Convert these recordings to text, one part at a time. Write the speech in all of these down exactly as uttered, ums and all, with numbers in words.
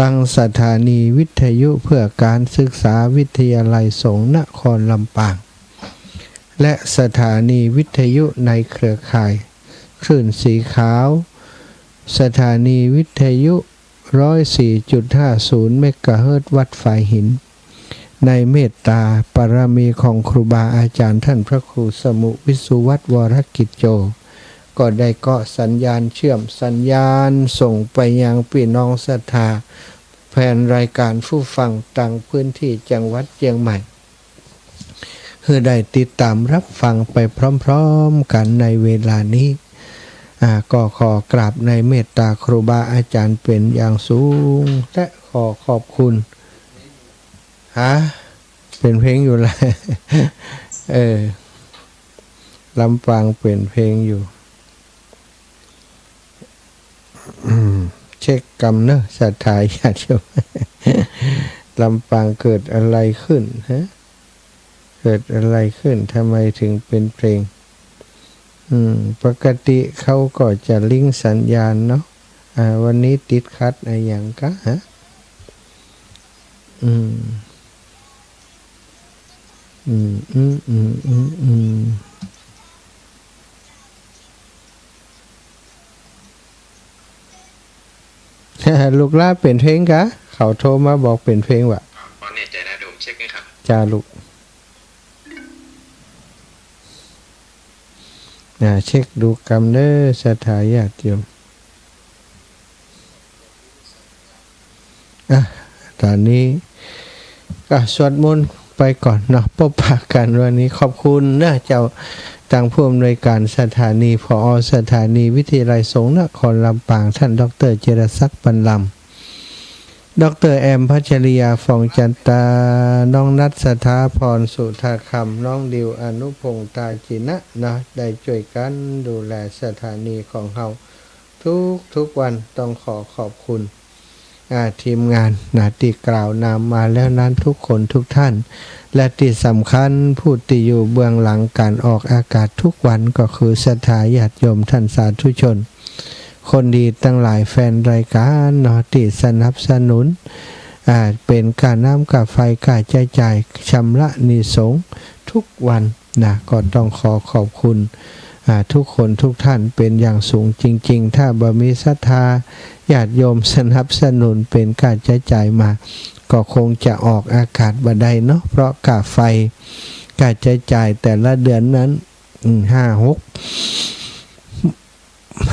ตั้งสถานีวิทยุเพื่อการศึกษาวิทยาลัยสงฆ์นครลำปาง และสถานีวิทยุในเครือข่ายคลื่นสีขาว สถานีวิทยุ ร้อยสี่จุดห้าศูนย์ เมกะเฮิรตซ์ วัดฝายหิน ในเมตตาปารมีของครูบาอาจารย์ท่านพระครูสมุห์ วิสุวัฒน์ วรกิจโจ ก็ได้เกาะสัญญาณเชื่อมสัญญาณส่งไปยังปี้น้องศรัทธาแฟนรายการผู้ฟังตางพื้นตี้จังหวัดเจียงใหม่ หื้อได้ติดต๋ามฮับฟังไปพร้อมๆ กั๋นในเวลานี้ อ่า ก็ขอกราบในเมตตาครูบาอาจารย์เป๋นอย่างสูง และขอขอบคุณ ฮะ เป๋นเพลงอยู่ละ เออ ลำปางเป๋นเพลงอยู่ อืม เช็คกำเนอะ ศรัทธาญาติโยม ลำปางเกิดอะไรขึ้นฮะ เกิดอะไรขึ้น ทำไมถึงเป็นเพลง อืม ปกติเขาก็จะลิงก์สัญญาณเนาะ อ่า วันนี้ติดขัดอะหยังกะฮะ อืม อืม อืม ลูกหลานเป๋นเพลงกะ เขาโทรมาบอกเป๋นเพลงว่ะ อ๋อ แน่ใจ๋นะ เดี๋ยวผมเช็คให้ครับ จ้าลูก อ่า เช็คดูกำเนอะ ศรัทธาญาติโยม อ่ะ ต๋อนนี้ก็สวดมนต์ไปก่อนเนาะ ปบปะกั๋นวันนี้ ขอบคุณนะเจ้า ตางผู้อำนวยการสถานี ผอ.สถานีวิทยาลัยสงฆ์นครลำปาง ท่านด็อกเตอร์ จิรศักดิ์ ปันลำ ด็อกเตอร์ แอม พัชริยา ฟองจันตา น้องนัท สถาพร สุธาคำ น้องดิว อนุพงษ์ ตาจินะ เนาะ ได้จ้วยกั๋นดูแลสถานีของเฮา ทุกๆ วัน ต้องขอขอบคุณ อ่า ทีมงานนะ ตี้กล่าวนามมาแล้วนั้นทุกคนทุกท่าน และตี้สำคัญผู้ตี้อยู่เบื้องหลังก๋านออกอากาศทุกวันก็คือศรัทธาญาติโยมท่านสาธุชน คนดีตังหลาย แฟนรายก๋านเนาะ ตี้สนับสนุน อ่า เป๋นก้าน้ำก้าไฟ ก้าใจ๊จ่าย ชำระหนี้สงฆ์ทุกวันนะ ก็ต้องขอขอบคุณ อ่า ทุกคนทุกท่านเป๋นอย่างสูงจริงๆ ถ้าบ่มีศรัทธาญาติโยมสนับสนุนเป๋นก้าใจ๊จ่ายมา ก็คงจะออกอากาศบ่ได้เนาะ เพราะก้าไฟ ก้าใจ๊จ่ายแต่ละเดือนนั้น อืม ห้าหก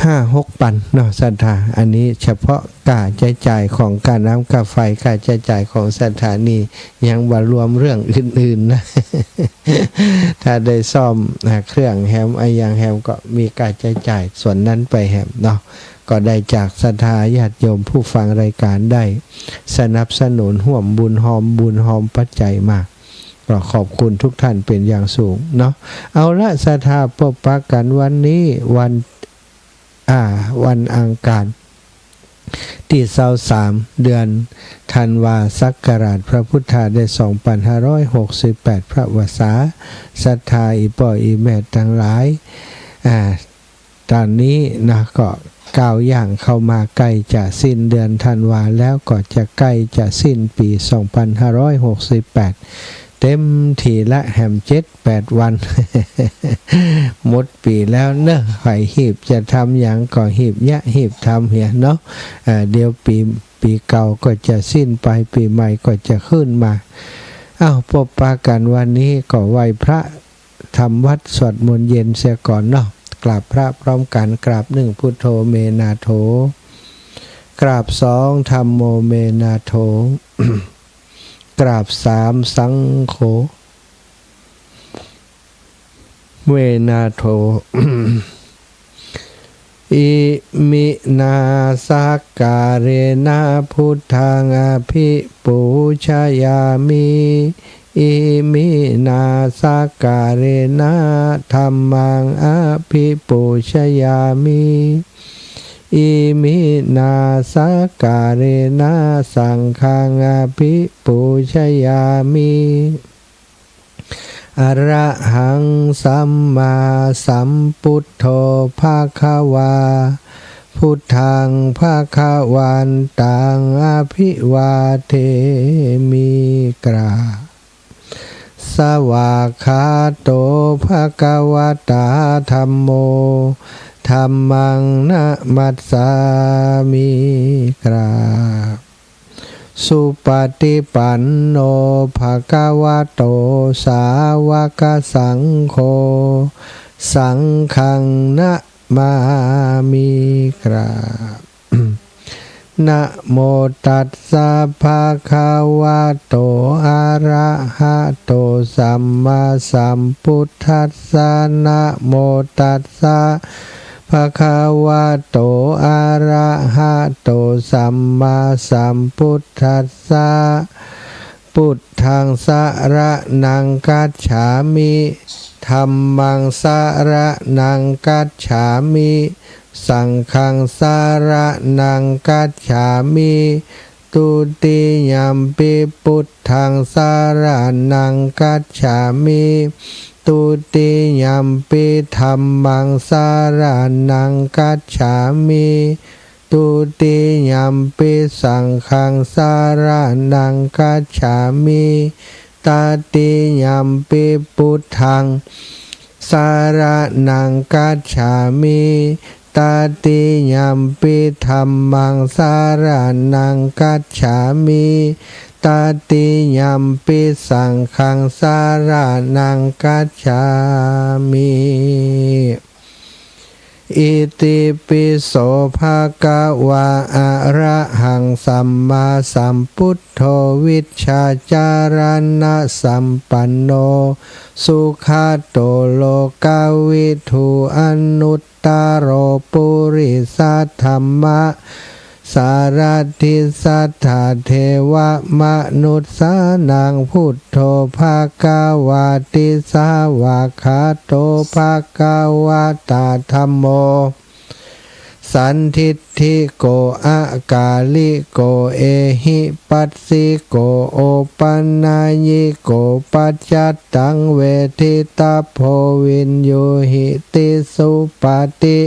ห้าหกปันเนาะ ศรัทธา อันนี้เฉพาะก้าใจ๊จ่ายของก้าน้ำก้าไฟ ก้าใจ๊จ่ายของสถานี ยังบ่รวมเรื่องอื่นๆ นะ ถ้าได้ซ่อม อ่า เครื่องแหม อะหยังแหม ก็มีก้าใจ๊จ่ายส่วนนั้นไปแหมเนาะ ก็ได้จากศรัทธาญาติโยมผู้ฟังรายก๋านได้สนับสนุนฮ่วมบุญฮอม บุญฮอมปัจจัยมา ก็ขอบคุณทุกท่านเป๋นอย่างสูงเนาะ เอาละ ศรัทธา ปบปะกั๋นวันนี้วัน อ่า วันอังคาร ตี้ซาวสาม เดือนธันวา ศักราชพระพุทธาได้ สองปันห้าร้อยหกสิบแปด พระวรรษา ศรัทธาอี่ป้ออี่แม่ตังหลาย อ่า ต๋อนนี้นะ ก็ก้าวย่างเข้ามาใก้จะสิ้นเดือนธันวาแล้ว ก็จะใก้จะสิ้นปี๋ สองปันห้าร้อยหกสิบแปด เต็มทีละแหม เจ็ดแปดวัน หมดปี๋แล้วเนาะ ใผฮีบจะทำหยังก็ฮีบเยียะฮีบทำเหียเนาะ อ่า เดี๋ยวปี๋ ปี๋เก่าก็จะสิ้นไป ปี๋ใหม่ก็จะขึ้นมา อ้าว ปบปะกั๋นวันนี้ก็ไหว้พระ ทำวัตร สวดมนต์เย็นเสียก่อนเนาะ กราบพระพร้อมกั๋น กราบหนึ่ง พุทโธ เม นาโถ กราบสอง ธัมโม เม นาโถ กราบสาม สังโฆ เม นาโถ อิมินา สักการะนะ พุทธัง อภิปูชยามิ อิมินา สักการะนะ ธัมมัง อภิปูชยามิ อิมินา สักการะนะ สังฆัง อภิปูชยามิ อะระหัง สัมมาสัมพุทโธ ภะคะวา พุทธังภะคะวันตัง อะภิวาเทมิ กราบ สวากขาโต ภะคะวะตา ธัมโม ธัมมัง นะมัสสามิ กราบ สุปะฏิปันโน ภะคะวะโต สาวะกะสังโฆ สังฆัง นะมามิ กราบ นะโมตัสสะ ภะคะวะโต อะระหะโต สัมมาสัมพุทธัสสะ นะโมตัสสะ ภะคะวะโต อะระหะโต สัมมาสัมพุทธัสสะ พุทธัง สะระณัง คัจฉามิ ธัมมัง สะระณัง คัจฉามิ สังฆัง สะระณัง คัจฉามิ ทุติยัมปิ พุทธัง สะระณัง คัจฉามิ ทุติยัมปิ ธัมมัง สะระณัง คัจฉามิ ทุติยัมปิ สังฆัง สะระณัง คัจฉามิ ตติยัมปิ พุทธัง สะระณัง คัจฉามิ ตติยัมปิ ธัมมัง สะระณัง คัจฉามิ ตติยัมปิ สังฆัง สะระณัง คัจฉามิ อิติปิโส ภะคะวา อะระหัง สัมมาสัมพุทโธ วิชชาจารณะสัมปันโน สุขะโต โลกะวิทู อนุตตะโร ปุริสะธัมมะ สารถิ สัทธา เทวะมนุสสานัง พุทโธ ภะคะวาติ สาวากขาโต ภะคะวะตา ธัมโม สันทิฏฐิโก อะกาลิโก เอหิปัสสิโก โอปะนะยิโก ปัจจัตตัง เวทิตะโพ วิญญูหิติ สุปะฏิ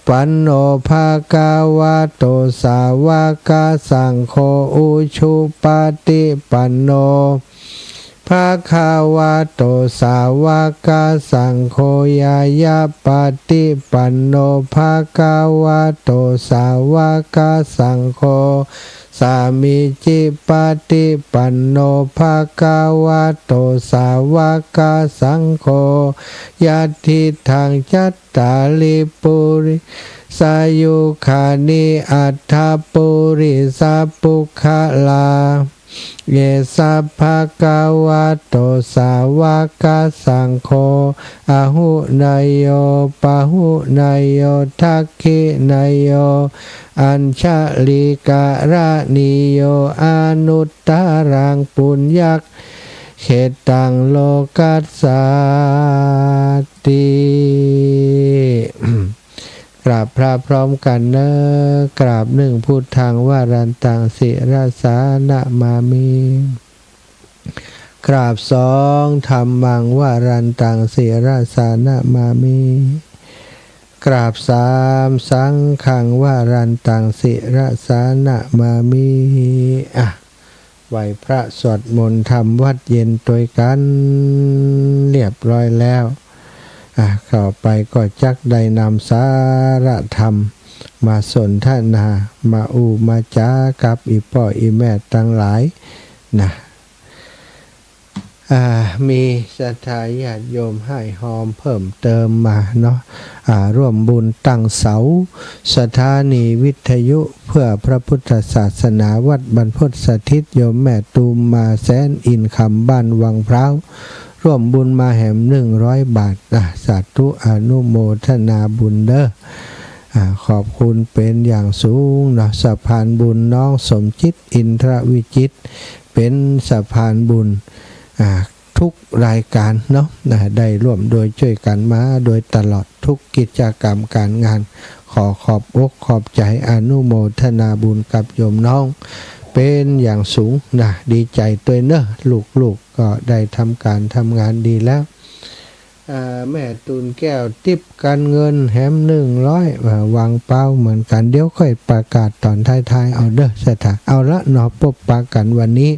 ปันโน ภะคะวะโต สาวะกะสังโฆ อุชุปะฏิปันโน ภะคะวะโต สาวะกะสังโฆ ญาญะปะฏิปันโน ภะคะวะโต สาวะกะสังโฆ สามีจิปะฏิปันโน ภะคะวะโต สาวะกะสังโฆ ยัตถิตัง จัตตาริ ปุริสายุคานิ อัตถะปุริสะปุคคละ เอสะ ภะคะวะโต สาวะกะสังโฆ อะหุเนยโย ปะหุเนยโย ทักขิเนยโย อัญชะลีกะระณีโย อนุตตะรัง ปุญญะเขตัง โลกัสสาติ กราบพระพร้อมกั๋นเนาะ กราบหนึ่ง พุทธัง วะรันตัง ศิรสา นะมามิ กราบสอง ธัมมัง วะรันตัง ศิรสา นะมามิ กราบสาม สังฆัง วะรันตัง ศิรสา นะมามิ อ่ะ ไหว้พระสวดมนต์ทำวัตรเย็นตวยกั๋นเรียบร้อยแล้ว อ่ะ ต่อไปก็จักได้นำสาระธรรมมาสนทนา มาอู้มาจ๋ากับอี่ป้ออี่แม่ตังหลายนะ อ่า มีศรัทธาญาติโยมห้ายฮอมเพิ่มเติมมาเนาะ อ่า ร่วมบุญตั้งเสาสถานีวิทยุเพื่อพระพุทธศาสนาวัดบรรพตสถิต โยมแม่ตูมมาแสนอินคำบ้านวังพร้าว ร่วมบุญมาแหมหนึ่งร้อยบาท อ่ะ สาธุอนุโมทนาบุญเด้อ อ่า ขอบคุณเป๋นอย่างสูงเนาะ สะพานบุญน้องสมจิต อินทรวิจิตร เป๋นสะพานบุญ อ่า ทุกรายก๋านเนาะ นะ ได้ร่วมโดยจ้วยกั๋นมาโดยตลอดทุกกิจกรรมก๋านงาน ขอขอบอกขอบใจ๋อนุโมทนาบุญกับโยมน้องเป๋นอย่างสูงนะ ดีใจ๋ตวยเนาะ ลูกๆ ก็ได้ทำก๋านทำงานดีแล้ว อ่า แม่ตูนแก้วติ๊บการเงินแหมหนึ่งร้อย อ่า วางเป้าเหมือนกั๋น เดี๋ยวค่อยประกาศต๋อนท้ายๆ เอาเด้อ ศรัทธา เอาละเนาะ ปบปะกั๋นวันนี้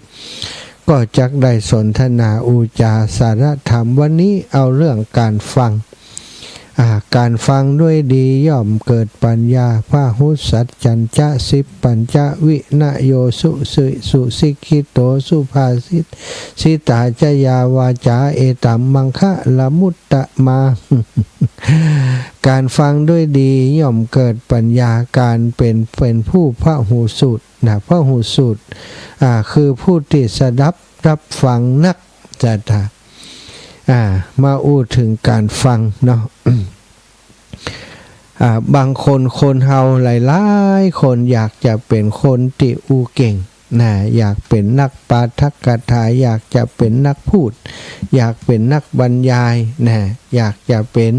ก็จักได้สนทนาอู้จ๋าสาระธรรม วันนี้เอาเรื่องก๋านฟัง อ่า ก๋านฟังด้วยดีย่อมเกิดปัญญา พหุสัจจัญจะ สิบปัญจะ วินโยสุสิ สุสิกขิโต สุภาสิต สิตาจะยาวาจา เอตัมมังคะละมุตตะมา ก๋านฟังด้วยดีย่อมเกิดปัญญา ก๋านเป๋น เป๋นผู้พหูสูตรนะ พหูสูตร อ่า คือผู้ตี้สดับรับฟังนัก ศรัทธา อ่า มาอู้เถิงก๋านฟังเนาะ อ่า บางคน คนเฮาหลายๆ คนอยากจะเป๋นคนตี้อู้เก่งนะ อยากเป๋นนักปาฐกถา อยากจะเป๋นนักพูด อยากเป๋นนักบรรยายนะ อยากจะเป๋น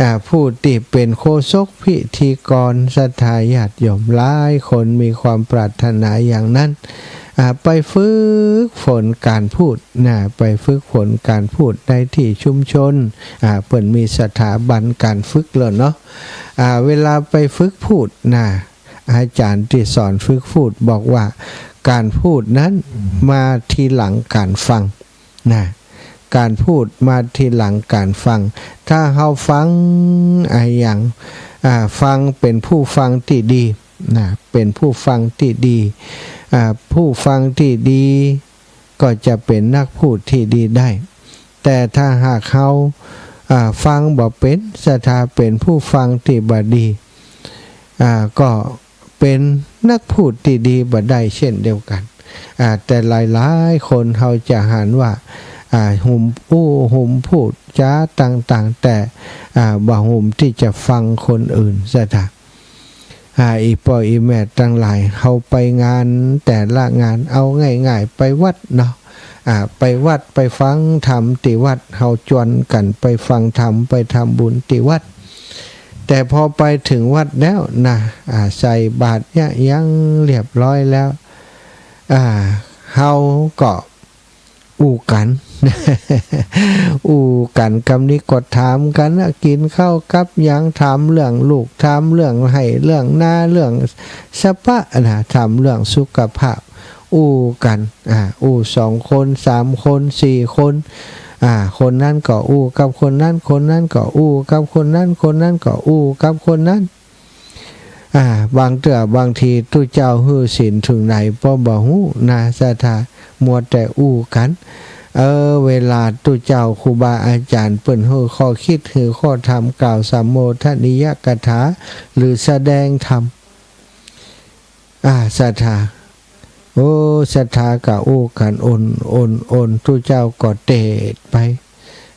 อ่า ผู้ตี้เป๋นโฆษกพิธีกร ศรัทธาญาติโยมหลายคนมีความปรารถนาอย่างนั้น อ่า ไปฝึกฝนก๋านพูดนะ ไปฝึกฝนก๋านพูดในตี้ชุมชน อ่า เปิ้นมีสถาบันก๋านฝึกแล้วเนาะ อ่า เวลาไปฝึกพูดนะ อาจ๋ารย์ตี้สอนฝึกพูดบอกว่า ก๋านพูดนั้นมาทีหลังก๋านฟังนะ ก๋านพูดมาทีหลังก๋านฟัง ถ้าเฮาฟัง อ่า อย่าง อ่า ฟัง เป๋นผู้ฟังตี้ดีนะ เป๋นผู้ฟังตี้ดี อ่า ผู้ฟังตี้ดี ก็จะเป๋นนักพูดตี้ดีได้ แต่ถ้าหากเฮา อ่า ฟังบ่เป๋น ศรัทธา เป๋นผู้ฟังตี้บ่ดี อ่า ก็เป๋นนักพูดตี้ดีบ่ได้เช่นเดียวกั๋น อ่า แต่หลายๆ คนเฮาจะหันว่า อ่า หุมอู้หุมพูดจ๋าต่างๆ แต่ อ่า บ่หุมตี้จะฟังคนอื่น ศรัทธา อ่า อี่ป้ออี่แม่ตังหลาย เฮาไปงานแต่ละงาน เอาง่ายๆ ไปวัดเนาะ อ่า ไปวัดไปฟังธรรมตี้วัด เฮาจวนกั๋นไปฟังธรรม ไปทำบุญตี้วัด แต่พอไปเถิงวัดแล้วนะ อ่า ใส่บาตรเยียะหยังเรียบร้อยแล้ว อ่า เฮาก็อู้กั๋น อู้กั๋น กำนี้ก็ถามกั๋นนะ กิ๋นข้าวกับหยัง ถามเรื่องลูก ถามเรื่องไฮ่เรื่องนา เรื่องสะปะนะ ถามเรื่องสุขภาพ อู้กั๋น อ่า อู้สองคน สามคน สี่คน อ่า คนนั้นก็อู้กับคนนั้น คนนั้นก็อู้กับคนนั้น คนนั้นก็อู้กับคนนั้น อ่า บางเตื้อบางทีตุ๊เจ้าหื้อศีลเถิงไหนป้อบ่ฮู้นะ ศรัทธา มัวแต่อู้กั๋น เออ เวลาตุ๊เจ้าครูบาอาจ๋ารย์เปิ้นหื้อข้อคิด หื้อข้อธรรม กล่าวสัมโมทนียกถา หรือแสดงธรรม อ่า ศรัทธา โอ้ ศรัทธาก็อู้กั๋น โอน โอน โอน ตุ๊เจ้าก็เตศน์ไป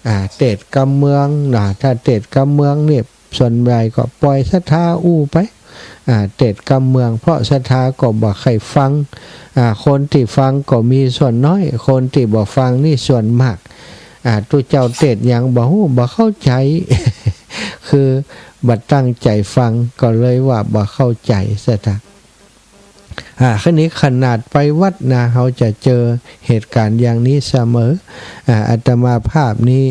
อ่า เตศน์กำเมืองนะ ถ้าเตศน์กำเมืองนี่ ส่วนใหญ่ก็ปล่อยศรัทธาอู้ไป อ่า เตศน์กำเมือง เพราะศรัทธาก็บ่ใค่ฟัง อ่า คนตี้ฟังก็มีส่วนน้อย คนตี้บ่ฟังนี่ส่วนมาก อ่า ตุ๊เจ้าเตศน์หยังบ่ฮู้ บ่เข้าใจ๋ คือบ่ตั้งใจ๋ฟัง ก็เลยว่าบ่เข้าใจ๋ ศรัทธา อ่า คราวนี้ขนาดไปวัดนะ เฮาจะเจอเหตุก๋ารณ์อย่างนี้เสมอ อ่า อาตมาภาพนี้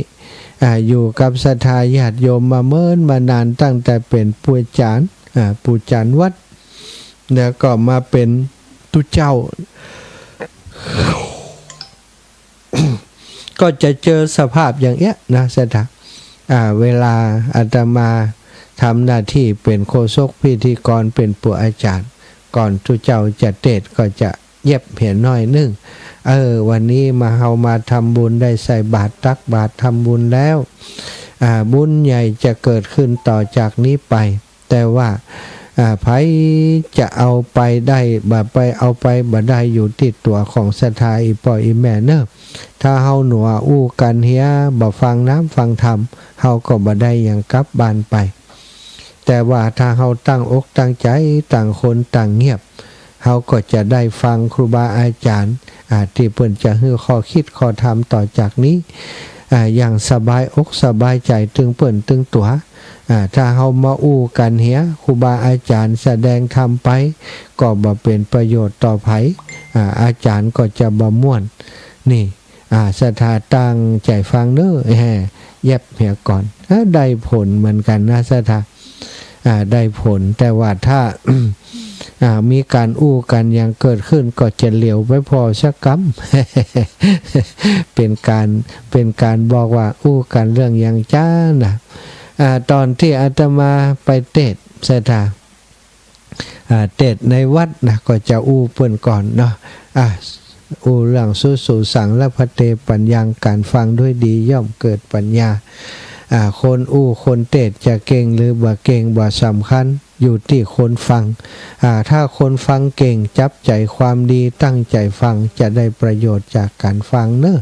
อ่า อยู่กับศรัทธาญาติโยมมาเมินมานาน ตั้งแต่เป๋นปู่จ๋ารย์ อ่า ปู่จ๋ารย์วัด แล้วก็มาเป๋นตุ๊เจ้า ก็จะเจอสภาพอย่างเอี้ยนะ ศรัทธา อ่า เวลาอาตมาทำหน้าตี้เป๋นโฆษกพิธีกร เป๋นปู่อาจ๋ารย์ ก่อนตุ๊เจ้าจะเตศน์ก็จะเยียบเหียหน้อยนึ่ง เออ วันนี้มา เฮามาทำบุญ ได้ใส่บาตร ตักบาตร ทำบุญแล้ว อ่า บุญใหญ่จะเกิดขึ้นต่อจากนี้ไป แต่ว่า อ่า ใผจะเอาไปได้ บ่ไป เอาไปบ่ได้ อยู่ตี้ตั๋วของศรัทธาอี่ป้ออี่แม่เนาะ ถ้าเฮาหนัวอู้กั๋นเหีย บ่ฟังน้ำฟังธรรม เฮาก็บ่ได้หยังกลับบ้านไป แต่ว่าถ้าเฮาตั้งอกตั้งใจ๋ ต่างคนต่างเงียบ เฮาก็จะได้ฟังครูบาอาจ๋ารย์ อ่า ตี้เปิ้นจะหื้อข้อคิดข้อธรรมต่อจากนี้ อ่า อย่างสบายอกสบายใจ๋ ตึงเปิ้นตึงตั๋ว อ่า ถ้าเฮามาอู้กั๋นเหีย ครูบาอาจ๋ารย์แสดงธรรมไป ก็บ่เป๋นประโยชน์ต่อใผ อ่า อาจ๋ารย์ก็จะบ่ม่วน นี่ อ่า ศรัทธาตั้งใจ๋ฟังเนาะ แฮ่ แยบเหียก่อน อ่า ได้ผลเหมือนกั๋นนะศรัทธา อ่า ได้ผล แต่ว่าถ้า อ่า มีก๋านอู้กั๋นอย่างเกิดขึ้น ก็จะเหลียวไปผ่อสักกำ เป๋นก๋าน เป๋นก๋านบอกว่าอู้กั๋นเรื่องหยังจ๊ะนะ อ่า ต๋อนตี้อาตมาไปเตสน์ศรัทธา อ่า เตสน์ในวัดนะ ก็จะอู้เปิ้นก่อนเนาะ อ่า อู้เรื่องสุสุสัง ละพันเต ปัญญัง ก๋านฟังด้วยดีย่อมเกิดปัญญา อ่า คนอู้คนเตสน์จะเก่งหรือบ่เก่งบ่สำคัญ อยู่ตี้คนฟัง อ่า ถ้าคนฟังเก่ง จับใจ๋ความดี ตั้งใจ๋ฟัง จะได้ประโยชน์จากก๋านฟังเนาะ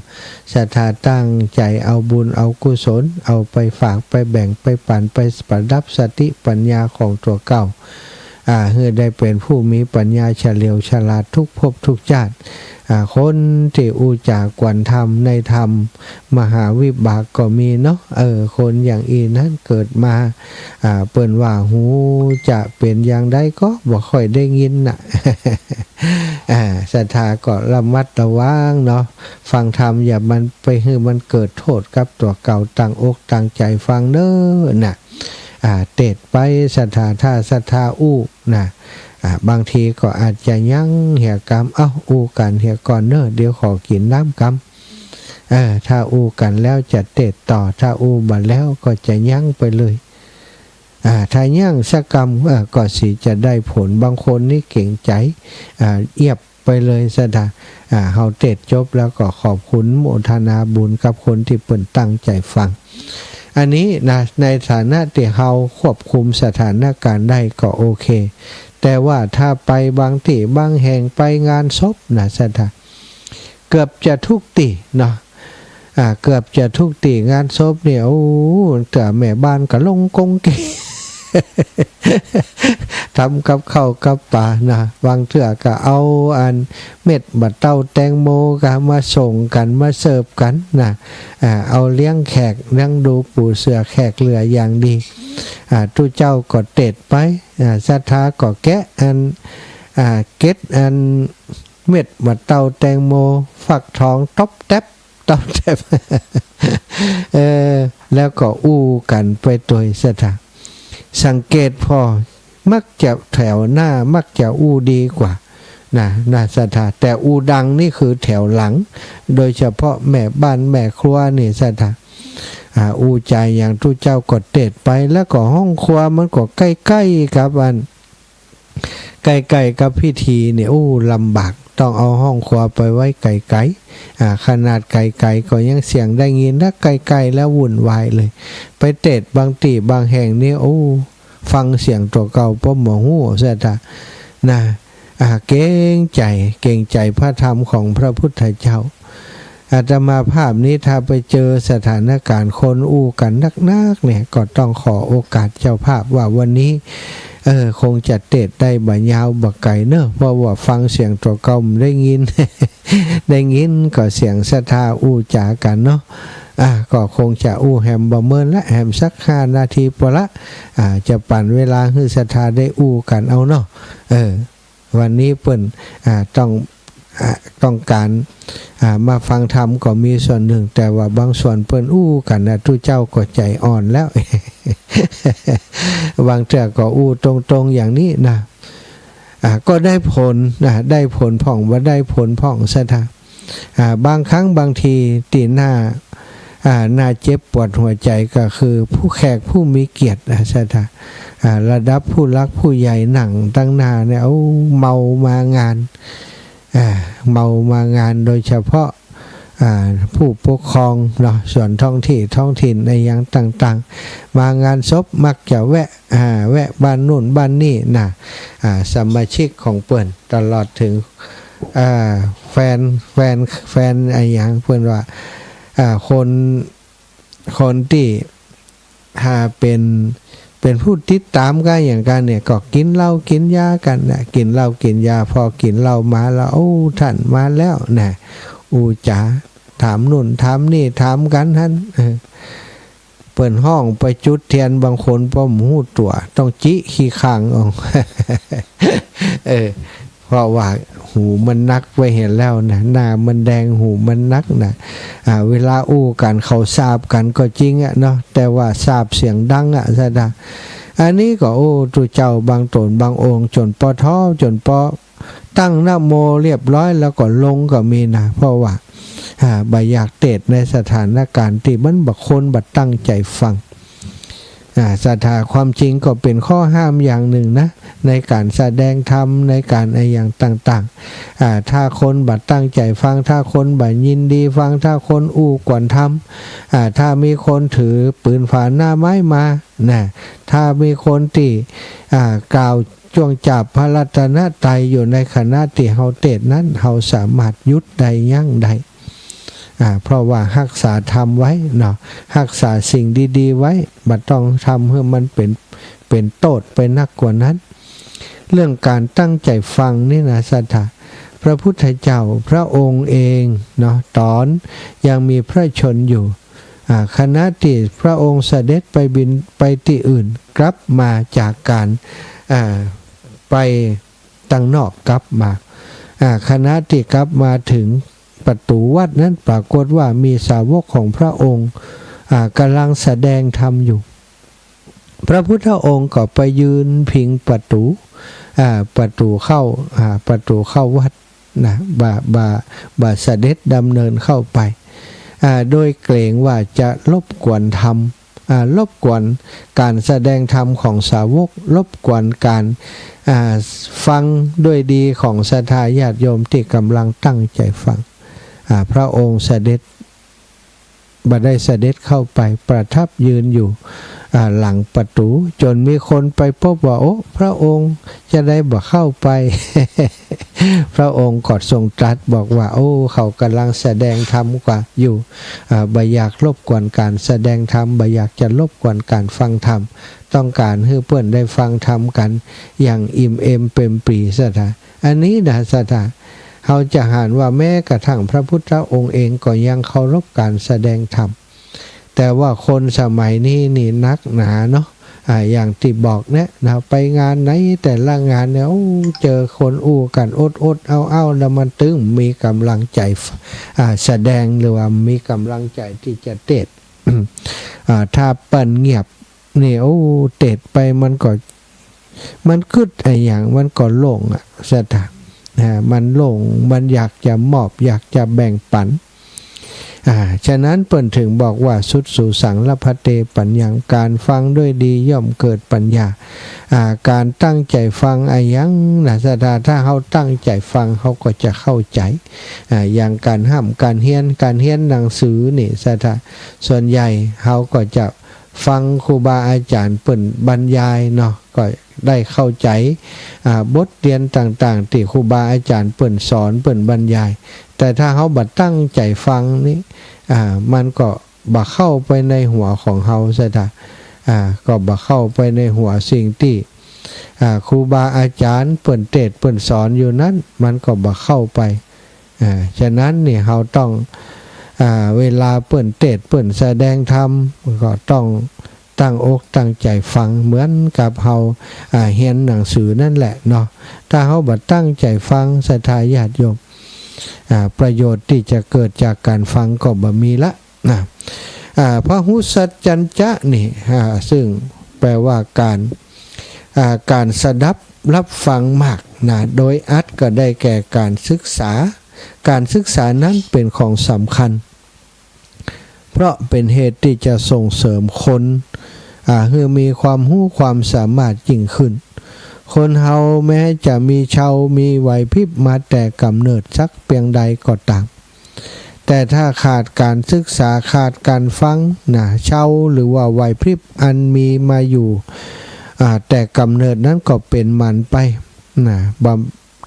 ศรัทธาตั้งใจ๋เอาบุญเอากุศล เอาไปฝากไปแบ่งไปปั๋นไปประดับสติปัญญาของตั๋วเก่า อ่า หื้อได้เป๋นผู้มีปัญญาเฉลียวฉลาดทุกภพทุกจาติ อ่า คนตี้อู้จ๋าขวัญธรรมในธรรมมหาวิบากก็มีเนาะ เออ คนอย่างอี้นั้นเกิดมา อ่า เปิ้นว่าฮูจะเป๋นอย่างใดก็บ่ค่อยได้ยินน่ะ อ่า ศรัทธาก็ระมัดระวังเนาะ ฟังธรรมอย่ามันไปหื้อมันเกิดโต้ษกับตั๋วเก่า ตั้งอกตั้งใจ๋ฟังเน้อน่ะ อ่า เตสน์ไปศรัทธา ถ้าศรัทธาอู้น่ะ อ่า บางทีก็อาจจะยั้งเหียกำ เอ้า อู้กั๋นเหียก่อนเน้อ เดี๋ยวขอกิ๋นน้ำกำ เออ ถ้าอู้กั๋นแล้วจะเตสน์ต่อ ถ้าอู้บ่แล้วก็จะยั้งไปเลย อ่า ถ้ายั้งสักกำ เออ ก็สิจะได้ผล บางคนนี่เก๋งใจ๋ อ่า เอียบไปเลยศรัทธา อ่า เฮาเตสน์จบแล้วก็ขอบคุณโมทนาบุญกับคนตี้เปิ้นตั้งใจ๋ฟัง อันนี้นะ ในฐานะตี้เฮาควบคุมสถานการณ์ได้ก็โอเค แต่ว่าถ้าไปบางตี้บางแห่ง ไปงานศพนะศรัทธา เกือบจะทุกตี้เนาะ อ่า เกือบจะทุกตี้งานศพเนี่ย โอ้ แต่แม่บ้านก็ลงกงเก๋ง ทำกับข้าวกับป๋านะ บางเตื้อก็เอาอันเม็ดบ่าเต้าแตงโมก็มาส่งกั๋น มาเสิร์ฟกั๋นนะ อ่า เอาเลี้ยงแขก เลี้ยงดูปูเสือแขกเหลืออย่างดี อ่า ตุ๊เจ้าก็เตสน์ไป อ่า ศรัทธาก็แกะอัน อ่า เก็ดอันเม็ดบ่าเต้าแตงโม ฟักทองต๊อบแต๊บ ต๊อบแต๊บ เออ แล้วก็อู้กั๋นไปตวยศรัทธา สังเกตผ่อ มักจะแถวหน้า มักจะอู้ดีกว่านะ นะศรัทธา แต่อู้ดังนี่คือแถวหลัง โดยเฉพาะแม่บ้านแม่ครัวนี่ศรัทธา อ่า อู้จ๋าอย่างตุ๊เจ้าก็เตสน์ไป แล้วก็ห้องครัวมันก็ใก้ๆ กับอัน ใก้ๆ กับพิธีเนี่ย อู้ ลำบาก ต้องเอาห้องครัวไปไว้ไก๋ๆ อ่า ขนาดไก๋ๆ ก็ยังเสียงได้ยิน ถ้าใก้ๆ แล้ววุ่นวายเลย ไปเตสน์บางตี้บางแห่งนี่ โอ้ ฟังเสียงตั๋วเก่าป้อบ่ฮู้ศรัทธา นะ อ่า เก๋งใจ๋ เก๋งใจ๋พระธรรมของพระพุทธเจ้า อาตมาภาพนี้ถ้าไปเจอสถานการณ์คนอู้กั๋นนักๆ เนี่ย ก็ต้องขอโอกาสเจ้าภาพว่าวันนี้ เออ คงจะเตสน์ได้บ่ยาวบ่ไก๋เนาะ เพราะว่าฟังเสียงตั๋วเก่าบ่ได้ยิน ได้ยินก็เสียงศรัทธาอู้จ๋ากั๋นเนาะ อ่า ก็คงจะอู้แหมบ่เมินละ แหมสักห้านาทีปอละ อ่า จะปั๋นเวลาหื้อศรัทธาได้อู้กั๋นเอาเนาะ เออ วันนี้เปิ้น อ่า ต้อง อ่า ต้องก๋าน อ่า มาฟังธรรมก็มีส่วนนึ่ง แต่ว่าบางส่วนเปิ้นอู้กั๋นนะ ตุ๊เจ้าก็ใจ๋อ่อนแล้ว บางเตื้อก็อู้ตรงๆ อย่างนี้นะ อ่า ก็ได้ผลนะ ได้ผลพ่อง บ่ได้ผลพ่องศรัทธา อ่า บางครั้งบางทีตี้น่า อ่า น่าเจ็บปวดหัวใจ๋ก็คือผู้แขกผู้มีเกียรตินะศรัทธา อ่า ระดับผู้หลักผู้ใหญ่นั่งตังหน้าเนี่ย โอ้ เมามางาน อ่า เมามางาน โดยเฉพาะ อ่า ผู้ปกครองเนาะ ส่วนท้องที่ท้องถิ่นอะหยังต่างๆ มางานศพมักจะแวะ อ่า แวะบ้านนู่นบ้านนี่นะ อ่า สมาชิกของเปิ้น ตลอดเถิง อ่า แฟน แฟน แฟนอะหยังเปิ้นว่า อ่า คน คนตี้ อ่า เป๋น เป๋นผู้ติดต๋ามกั๋นอะหยังกั๋นเนี่ย ก็กิ๋นเหล้ากิ๋นยากั๋นนะ กิ๋นเหล้ากิ๋นยา พอกิ๋นเหล้ามาแล้ว โอ้ ต้านมาแล้วนะ อู้จ๋า ถามนู่นถามนี่ ถามกั๋นหั้น เออ เปิ้นฮ้องไปจุดเตียน บางคนป้อบ่ฮู้ตั๋ว ต้องจิขี้ข้างออก เออ เพราะว่า หูมันนักไปเหียแล้วนะ หน้ามันแดง หูมันนักนะ อ่า เวลาอู้กั๋นเขาสาปกั๋นก็จริงอะเนาะ แต่ว่าสาปเสียงดังอะ ศรัทธา อันนี้ก็ โอ้ ตุ๊เจ้าบางต๋นบางองค์ จ๋นปอท้อ จ๋นปอตั้งนะโมเรียบร้อยแล้วก็ลงก็มีนะ เพราะว่า อ่า บ่อยากเตศน์ในสถานการณ์ตี้มันบ่ คนบ่ตั้งใจ๋ฟัง อ่า ศรัทธา ความจริงก็เป๋นข้อห้ามอย่างนึ่งนะ ในก๋านแสดงธรรม ในก๋านอะหยังต่างๆ อ่า ถ้าคนบ่ตั้งใจ๋ฟัง ถ้าคนบ่ยินดีฟัง ถ้าคนอู้กวนธรรม อ่า ถ้ามีคนถือปืนผาหน้าไม้มานะ ถ้ามีคนตี้ อ่า กล่าวจ้วงจาบพระรัตนตรัยอยู่ในขณะตี้เฮาเตศน์นั้น เฮาสามารถหยุดได้ ยั้งได้ อ่า เพราะว่าฮักษาธรรมไว้เนาะ ฮักษาสิ่งดีๆ ไว้ บ่ต้องทำหื้อมันเป๋น เป๋นโต้ษไปนักกว่านั้น เรื่องก๋านตั้งใจ๋ฟังนี่นะ ศรัทธา พระพุทธเจ้าพระองค์เองเนาะ ต๋อนยังมีพระชนม์อยู่ อ่า ขณะตี้พระองค์เสด็จไปบิณ ไปตี้อื่น กลับมาจากก๋าน อ่า ไปตังนอก กลับมา อ่า ขณะตี้กลับมาเถิงประตู๋วัดนั้น ปรากฏว่ามีสาวกของพระองค์ อ่า ก่ำลังแสดงธรรมอยู่ พระพุทธองค์ก็ไปยืนพิงประตู๋ อ่า ประตู๋เข้า อ่า ประตู๋เข้าวัดนะ บ่ บ่ บ่เสด็จดำเนินเข้าไป อ่า โดยเกรงว่าจะรบกวนธรรม อ่า รบกวนก๋านแสดงธรรมของสาวก รบกวนก๋าน อ่า ฟังด้วยดีของศรัทธาญาติโยมตี้ก่ำลังตั้งใจ๋ฟัง อ่า พระองค์เสด็จ บ่ได้เสด็จเข้าไป ประทับยืนอยู่ อ่า หลังประตู๋ จ๋นมีคนไปปบว่า โอ้ พระองค์จาใดบ่เข้าไป พระองค์ก็ทรงตรัสบอกว่า โอ้ เขาก่ำลังแสดงธรรมกั๋นอยู่ อ่า บ่อยากรบกวนก๋านแสดงธรรม บ่อยากจะรบกวนก๋านฟังธรรม ต้องก๋านหื้อเปิ้นได้ฟังธรรมกั๋นอย่างอิ่มเอมเป๋มปรี๋ ศรัทธา อันนี้นะ ศรัทธา เฮาจะหันว่าแม้กระทั่งพระพุทธองค์เองก็ยังเคารพก๋านแสดงธรรม แต่ว่าคนสมัยนี้นี่นักหนาเนาะ อ่า อย่างตี้บอกเนี่ยนะ ไปงานไหนแต่ละงานเนี่ย โอ้ เจอคนอู้กั๋นอดๆ เอาๆ แล้วมันตึงมีก่ำลังใจ๋ อ่า แสดง หรือว่ามีก่ำลังใจ๋ตี้จะเตศน์ อ่า ถ้าเปิ้นเงียบนี่ โอ้ เตศน์ไปมันก็ มันกึ๊ดอะหยังมันก็โล่งอะ ศรัทธา อ่า มันโล่ง มันอยากจะมอบ อยากจะแบ่งปัน อ่า ฉะนั้นเปิ้นเถิงบอกว่า สุตสุสัง ลภะเต ปัญญัง ก๋านฟังด้วยดีย่อมเกิดปัญญา อ่า ก๋านตั้งใจ๋ฟังอะหยังนะ ศรัทธา ถ้าเฮาตั้งใจ๋ฟัง เฮาก็จะเข้าใจ๋ อ่า อย่างก๋านฮ่ำก๋านเฮียน ก๋านเฮียนหนังสือนี่ ศรัทธา ส่วนใหญ่เฮาก็จะ ฟังครูบาอาจ๋ารย์เปิ้นบรรยายเนาะ ก็ได้เข้าใจ๋ อ่า บทเรียนต่างๆ ตี้ครูบาอาจ๋ารย์เปิ้นสอน เปิ้นบรรยาย แต่ถ้าเฮาบ่ตั้งใจ๋ฟังนี่ อ่า มันก็บ่เข้าไปในหัวของเฮา ศรัทธา อ่า ก็บ่เข้าไปในหัวสิ่งตี้ อ่า ครูบาอาจ๋ารย์เปิ้นเตศน์เปิ้นสอนอยู่นั้น มันก็บ่เข้าไป อ่า ฉะนั้นนี่เฮาต้อง อ่า เวลาเปิ้นเตศน์เปิ้นแสดงธรรม ก็ต้องตั้งอกตั้งใจ๋ฟัง เหมือนกับเฮา อ่า เฮียนหนังสือนั่นแหละเนาะ ถ้าเฮาบ่ตั้งใจ๋ฟัง ศรัทธาญาติโยม อ่า ประโยชน์ตี้จะเกิดจากก๋านฟังก็บ่มีละนะ อ่า พหุสัจจัญจะนี่ อ่า ซึ่งแปลว่าก๋าน อ่า ก๋านสดับรับฟังมากนะ โดยอัตถ์ก็ได้แก่ก๋านศึกษา ก๋านศึกษานั้นเป๋นของสำคัญ เพราะเป๋นเหตุตี้จะส่งเสริมคน อ่า หื้อมีความฮู้ความสามารถยิ่งขึ้น คนเฮาแม้จะมีเชาว์มีไหวพริบมาแต่ก๋ำเนิดสักเปียงใดก็ต๋าม แต่ถ้าขาดก๋านศึกษา ขาดก๋านฟังนะ เชาว์หรือว่าไหวพริบอันมีมาอยู่ อ่า แต่ก๋ำเนิดนั้นก็เป๋นหมันไปนะ บ่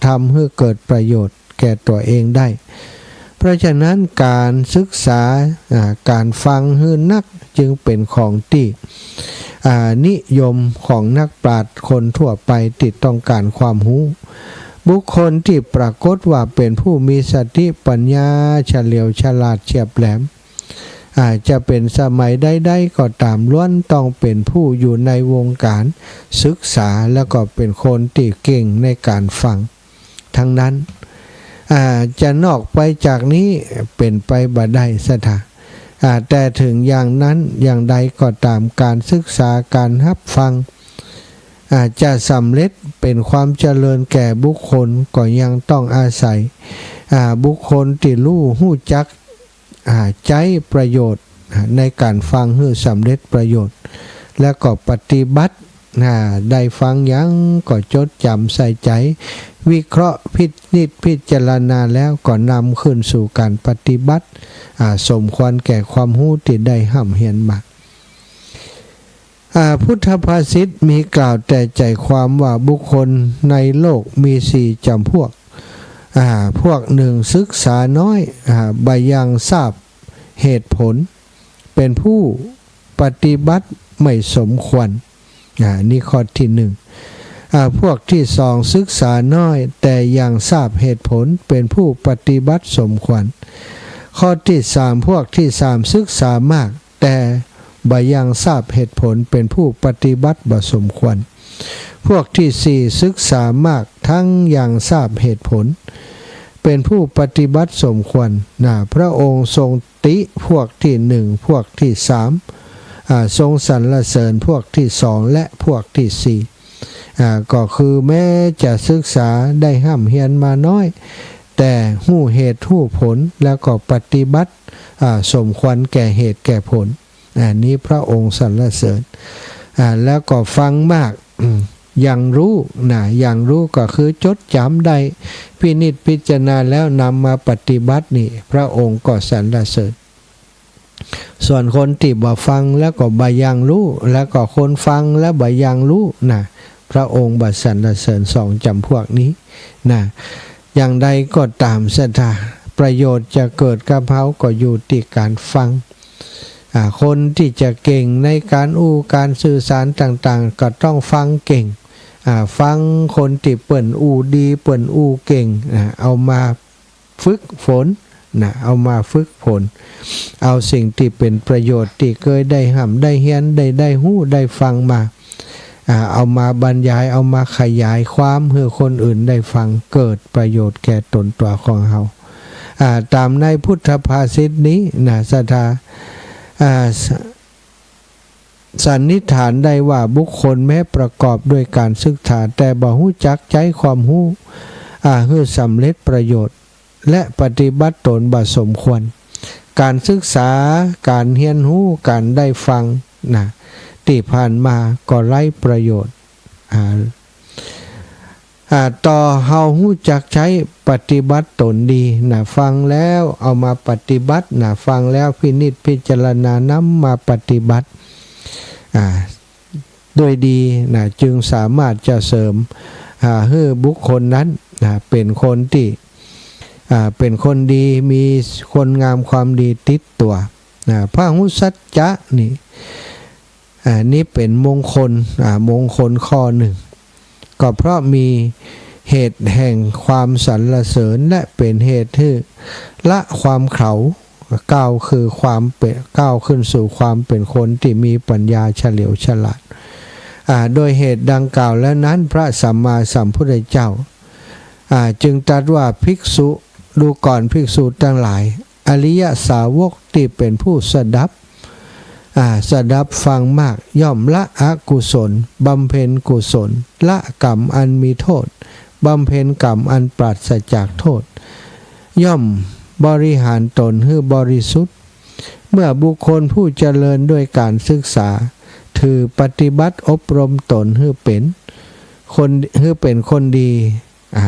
ทำหื้อเกิดประโยชน์แก่ตั๋วเองได้ เพราะฉะนั้นก๋านศึกษา อ่า ก๋านฟังหื้อนักจึงเป๋นของตี้ อ่า นิยมของนักปราชญ์คนทั่วไปตี้ต้องก๋านความฮู้ บุคคลตี้ปรากฏว่าเป๋นผู้มีสติปัญญาเฉลียวฉลาดเฉียบแหลม อ่า จะเป๋นสมัยใดๆ ก็ต๋าม ล้วนต้องเป๋นผู้อยู่ในวงก๋านศึกษา แล้วก็เป๋นคนตี้เก่งในก๋านฟัง ทั้งนั้น อ่า จะนอกไปจากนี้เป๋นไปบ่ได้ศรัทธา อ่า แต่เถิงอย่างนั้นอย่างใดก็ต๋าม ก๋านศึกษา ก๋านฮับฟัง อ่า จะสำเร็จเป๋นความเจริญแก่บุคคล ก็ยังต้องอาศัย อ่า บุคคลตี้ฮู้ ฮู้จัก อ่า ใจ๊ประโยชน์ อ่า ในก๋านฟังหื้อสำเร็จประโยชน์ แล้วก็ปฏิบัติ อ่า ได้ฟังหยังก็จดจ๋ำใส่ใจ๋ วิเคราะห์พินิจพิจารณาแล้วก็นำขึ้นสู่ก๋านปฏิบัติ อ่า สมควรแก่ความฮู้ตี้ได้ฮ่ำเฮียนมา อ่า พุทธภาษิตมีกล่าวแต่ใจ๋ความว่าบุคคลในโลกมีสี่จ๋ำพวก อ่า พวกหนึ่งศึกษาน้อย อ่า บ่ยังทราบเหตุผล เป๋นผู้ปฏิบัติไม่สมควร อ่า นี่ข้อตี้หนึ่ง อ่า พวกตี้สองศึกษาน้อย แต่ยังทราบเหตุผล เป๋นผู้ปฏิบัติสมควร ข้อตี้สาม พวกตี้สามศึกษามาก แต่บ่ยังทราบเหตุผล เป๋นผู้ปฏิบัติบ่สมควร พวกตี้สี่ศึกษามาก ตึงยังทราบเหตุผล เป๋นผู้ปฏิบัติสมควร นะ พระองค์ทรงติพวกตี้หนึ่ง พวกตี้สาม อ่า ทรงสรรเสริญพวกตี้สอง และพวกตี้สี่ อ่า ก็คือแม้จะศึกษาได้ฮ่ำเฮียนมาน้อย แต่ฮู้เหตุฮู้ผล แล้วก็ปฏิบัติ อ่า สมควรแก่เหตุแก่ผล อันนี้พระองค์สรรเสริญ อ่า แล้วก็ฟังมาก อืม ยังฮู้ นะ ยังฮู้ก็คือจดจ๋ำได้ พินิจพิจารณาแล้วนำมาปฏิบัตินี่ พระองค์ก็สรรเสริญ ส่วนคนตี้บ่ฟังแล้วก็บ่ยังฮู้ แล้วก็คนฟังแล้วบ่ยังฮู้ นะ พระองค์บ่สรรเสริญสองจ๋ำพวกนี้ นะ อย่างใดก็ต๋ามศรัทธา ประโยชน์จะเกิดกับเฮาก็อยู่ตี้ก๋านฟัง อ่า คนตี้จะเก่งในก๋านอู้ก๋านสื่อสารต่างๆ ก็ต้องฟังเก่ง อ่า ฟังคนตี้เปิ้นอู้ดี เปิ้นอู้เก่ง อ่า เอามาฝึกฝน นะ เอามาฝึกฝน เอาสิ่งตี้เป๋นประโยชน์ตี้เกยได้ฮ่ำได้เฮียน ได้ ได้ฮู้ได้ฟังมา อ่า เอามาบรรยาย เอามาขยายความหื้อคนอื่นได้ฟัง เกิดประโยชน์แก่ต๋นตั๋วของเฮา อ่า ต๋ามในพุทธภาษิตนี้ นะ ศรัทธา อ่า ส- สันนิษฐานได้ว่าบุคคลแม้ประกอบด้วยก๋านศึกษา แต่บ่ฮู้จักใจ๊ความฮู้ อ่า หื้อสำเร็จประโยชน์ และปฏิบัติต๋นบ่สมควร ก๋านศึกษา ก๋านเฮียนฮู้ ก๋านได้ฟัง นะ ตี้ผ่านมาก็ไร้ประโยชน์ อ่า อ่า ต่อเฮาฮู้จักใจ๊ปฏิบัติต๋นดี นะ ฟังแล้วเอามาปฏิบัติ นะ ฟังแล้วพินิจพิจารณานำมาปฏิบัติ อ่า ด้วยดี นะ จึงสามารถจะเสริม อ่า หื้อบุคคลนั้น นะ เป๋นคนตี้ อ่า เป๋นคนดี มีคุณงามความดีติดตั๋ว นะ พหุสัจจะนี่ อ่า นี่เป๋นมงคล อ่า มงคลข้อนึ่ง ก็เพราะมีเหตุแห่งความสรรเสริญ และเป๋นเหตุหื้อละความเขลา ก้าวคือความเป๋น ก้าวขึ้นสู่ความเป๋นคนตี้มีปัญญาเฉลียวฉลาด อ่า โดยเหตุดังกล่าวแล้วนั้น พระสัมมาสัมพุทธเจ้า อ่า จึงตรัสว่า ภิกษุ ดูก่อนภิกษุตังหลาย อริยสาวกตี้เป๋นผู้สดับ อ่า สดับฟังมาก ย่อมละอกุศล บำเพ็ญกุศล ละกรรมอันมีโทษ บำเพ็ญกรรมอันปราศจากโทษ ย่อมบริหารต๋นหื้อบริสุทธิ์ เมื่อบุคคลผู้เจริญด้วยก๋านศึกษา ถือปฏิบัติอบรมต๋นหื้อเป๋นคน หื้อเป๋นคนดี อ่า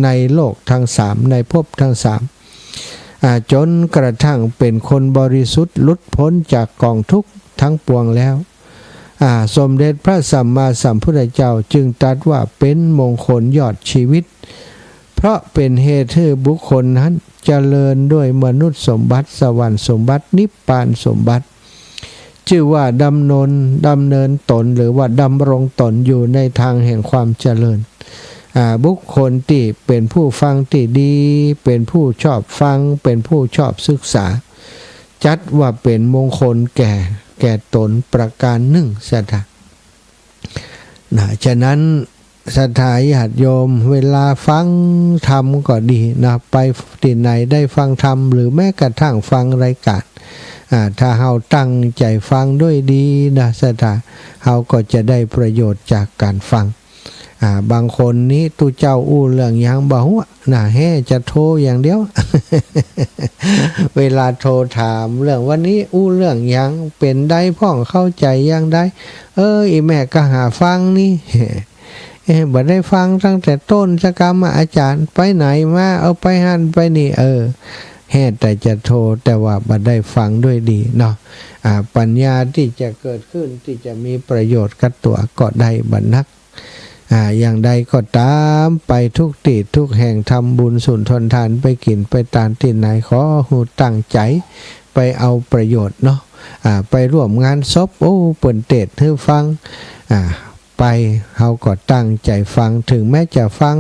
ในโลกทั้งสาม ในภพทั้งสาม อ่า จ๋นกระทั่งเป๋นคนบริสุทธิ์หลุดป๊นจากก๋องทุกข์ทั้งปวงแล้ว อ่า สมเด็จพระสัมมาสัมพุทธเจ้าจึงตรัสว่าเป๋นมงคลยอดชีวิต เพราะเป๋นเหตุหื้อบุคคลนั้นเจริญด้วยมนุษย์สมบัติ สวรรค์สมบัติ นิพพานสมบัติ จื้อว่าดำเนิน ดำเนินต๋น หรือว่าดำรงต๋นอยู่ในทางแห่งความเจริญ อ่า บุคคลตี้เป๋นผู้ฟังตี้ดี เป๋นผู้ชอบฟัง เป๋นผู้ชอบศึกษา จัดว่าเป๋นมงคลแก่ แก่ต๋นประการนึ่งศรัทธา นะ ฉะนั้น ศรัทธาญาติโยม เวลาฟังธรรมก็ดีนะ ไปตี้ไหนได้ฟังธรรม หรือแม้กระทั่งฟังรายการ อ่า ถ้าเฮาตั้งใจ๋ฟังด้วยดีนะ ศรัทธา เฮาก็จะได้ประโยชน์จากการฟัง อ่า บางคนนี้ตุ๊เจ้าอู้เรื่องหยังบ่ฮู้นะ แฮ่จะโทรอย่างเดียว เวลาโทรถามเรื่องวันนี้อู้เรื่องหยัง เป๋นใดพ่อง เข้าใจ๋อย่างใด เออ อี่แม่ก็หาฟังนี่ เอ๊ะ บ่ได้ฟังตั้งแต่ต้นสักกำอะ อาจ๋ารย์ ไปไหนมา เออ ไปหั้นไปนี่ เออ แฮ่แต่จะโทร แต่ว่าบ่ได้ฟังด้วยดีเนาะ อ่า ปัญญาตี้จะเกิดขึ้น ตี้จะมีประโยชน์กับตั๋วก็ได้บ่นัก อ่า อย่างใดก็ต๋าม ไปทุกตี้ทุกแห่ง ทำบุญสุนทรทาน ไปกิ๋นไปตานตี้ไหน ขอหื้อตั้งใจ๋ไปเอาประโยชน์เนาะ อ่า ไปร่วมงานศพ โอ้ เปิ้นเตสน์หื้อฟัง อ่า ไป เฮาก็ตั้งใจ๋ฟัง ถึงแม้จะฟัง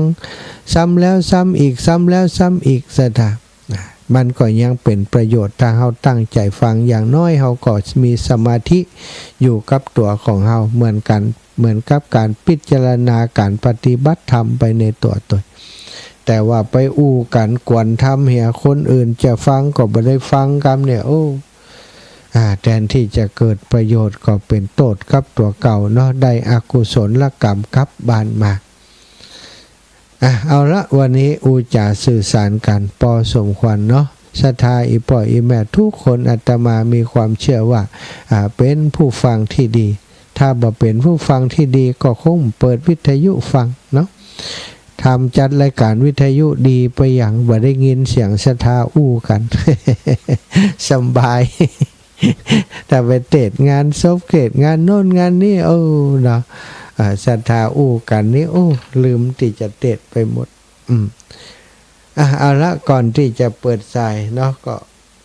ซ้ำแล้วซ้ำอีก ซ้ำแล้วซ้ำอีก ศรัทธา นะ มันก็ยังเป๋นประโยชน์ ถ้าเฮาตั้งใจ๋ฟัง อย่างน้อยเฮาก็มีสมาธิอยู่กับตั๋วของเฮาเหมือนกั๋น เหมือนกับการพิจารณา การปฏิบัติธรรมไปในตั๋วตน แต่ว่าไปอู้กั๋นกวนทำเหีย คนอื่นจะฟังก็บ่ได้ฟังกำเนี่ย โอ้ อ่า แทนตี้จะเกิดประโยชน์ก็เป๋นโต้ษกับตั๋วเก่าเนาะ ได้อกุศลกรรมกลับบ้านมา อ่ะ เอาละ วันนี้อู้จ๋าสื่อสารกั๋นปอสมควรเนาะ ศรัทธาอี่ป้ออี่แม่ทุกคน อาตมามีความเชื่อว่า อ่า เป๋นผู้ฟังตี้ดี ถ้าบ่เป๋นผู้ฟังตี้ดีก็คงเปิดวิทยุฟังเนาะ ทำจัดรายการวิทยุดีไปอย่าง บ่ได้ยินเสียงศรัทธาอู้กั๋น สบาย ถ้าไปเตสน์งานศพ เตสน์งานโน่นงานนี่ โอ้ เนาะ อ่า ศรัทธาอู้กั๋นนี่ โอ้ ลืมตี้จะเตสน์ไปหมด อืม อ่ะ เอาละ ก่อนตี้จะเปิดสายเนาะ ก็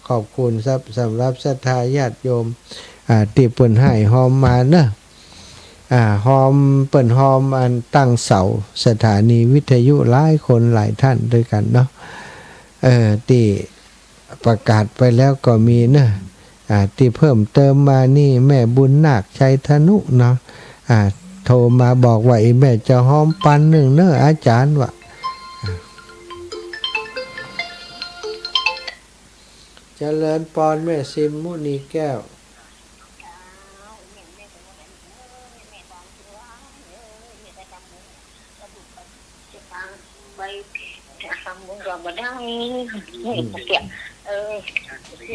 ขอบคุณครับ สำหรับศรัทธาญาติโยม อ่า ตี้เปิ้นฮ้ายฮอมมาเนาะ อ่า ฮอม เปิ้นฮอมอันตั้งเสาสถานีวิทยุหลายคนหลายท่านด้วยกั๋นเนาะ เออ ตี้ประกาศไปแล้วก็มีเนาะ อ่า ตี้เพิ่มเติมมานี่ แม่บุญนาค ชัยธนุ เนาะ อ่า โทรมาบอกว่า อี่แม่จะฮอมปันนึ่งเนาะ อาจ๋ารย์ ว่า อ่า เจริญปอน แม่ซิม มุนีแก้ว จะฟังไปทำบุญก็บ่ได้ นี่ก็เสีย เออ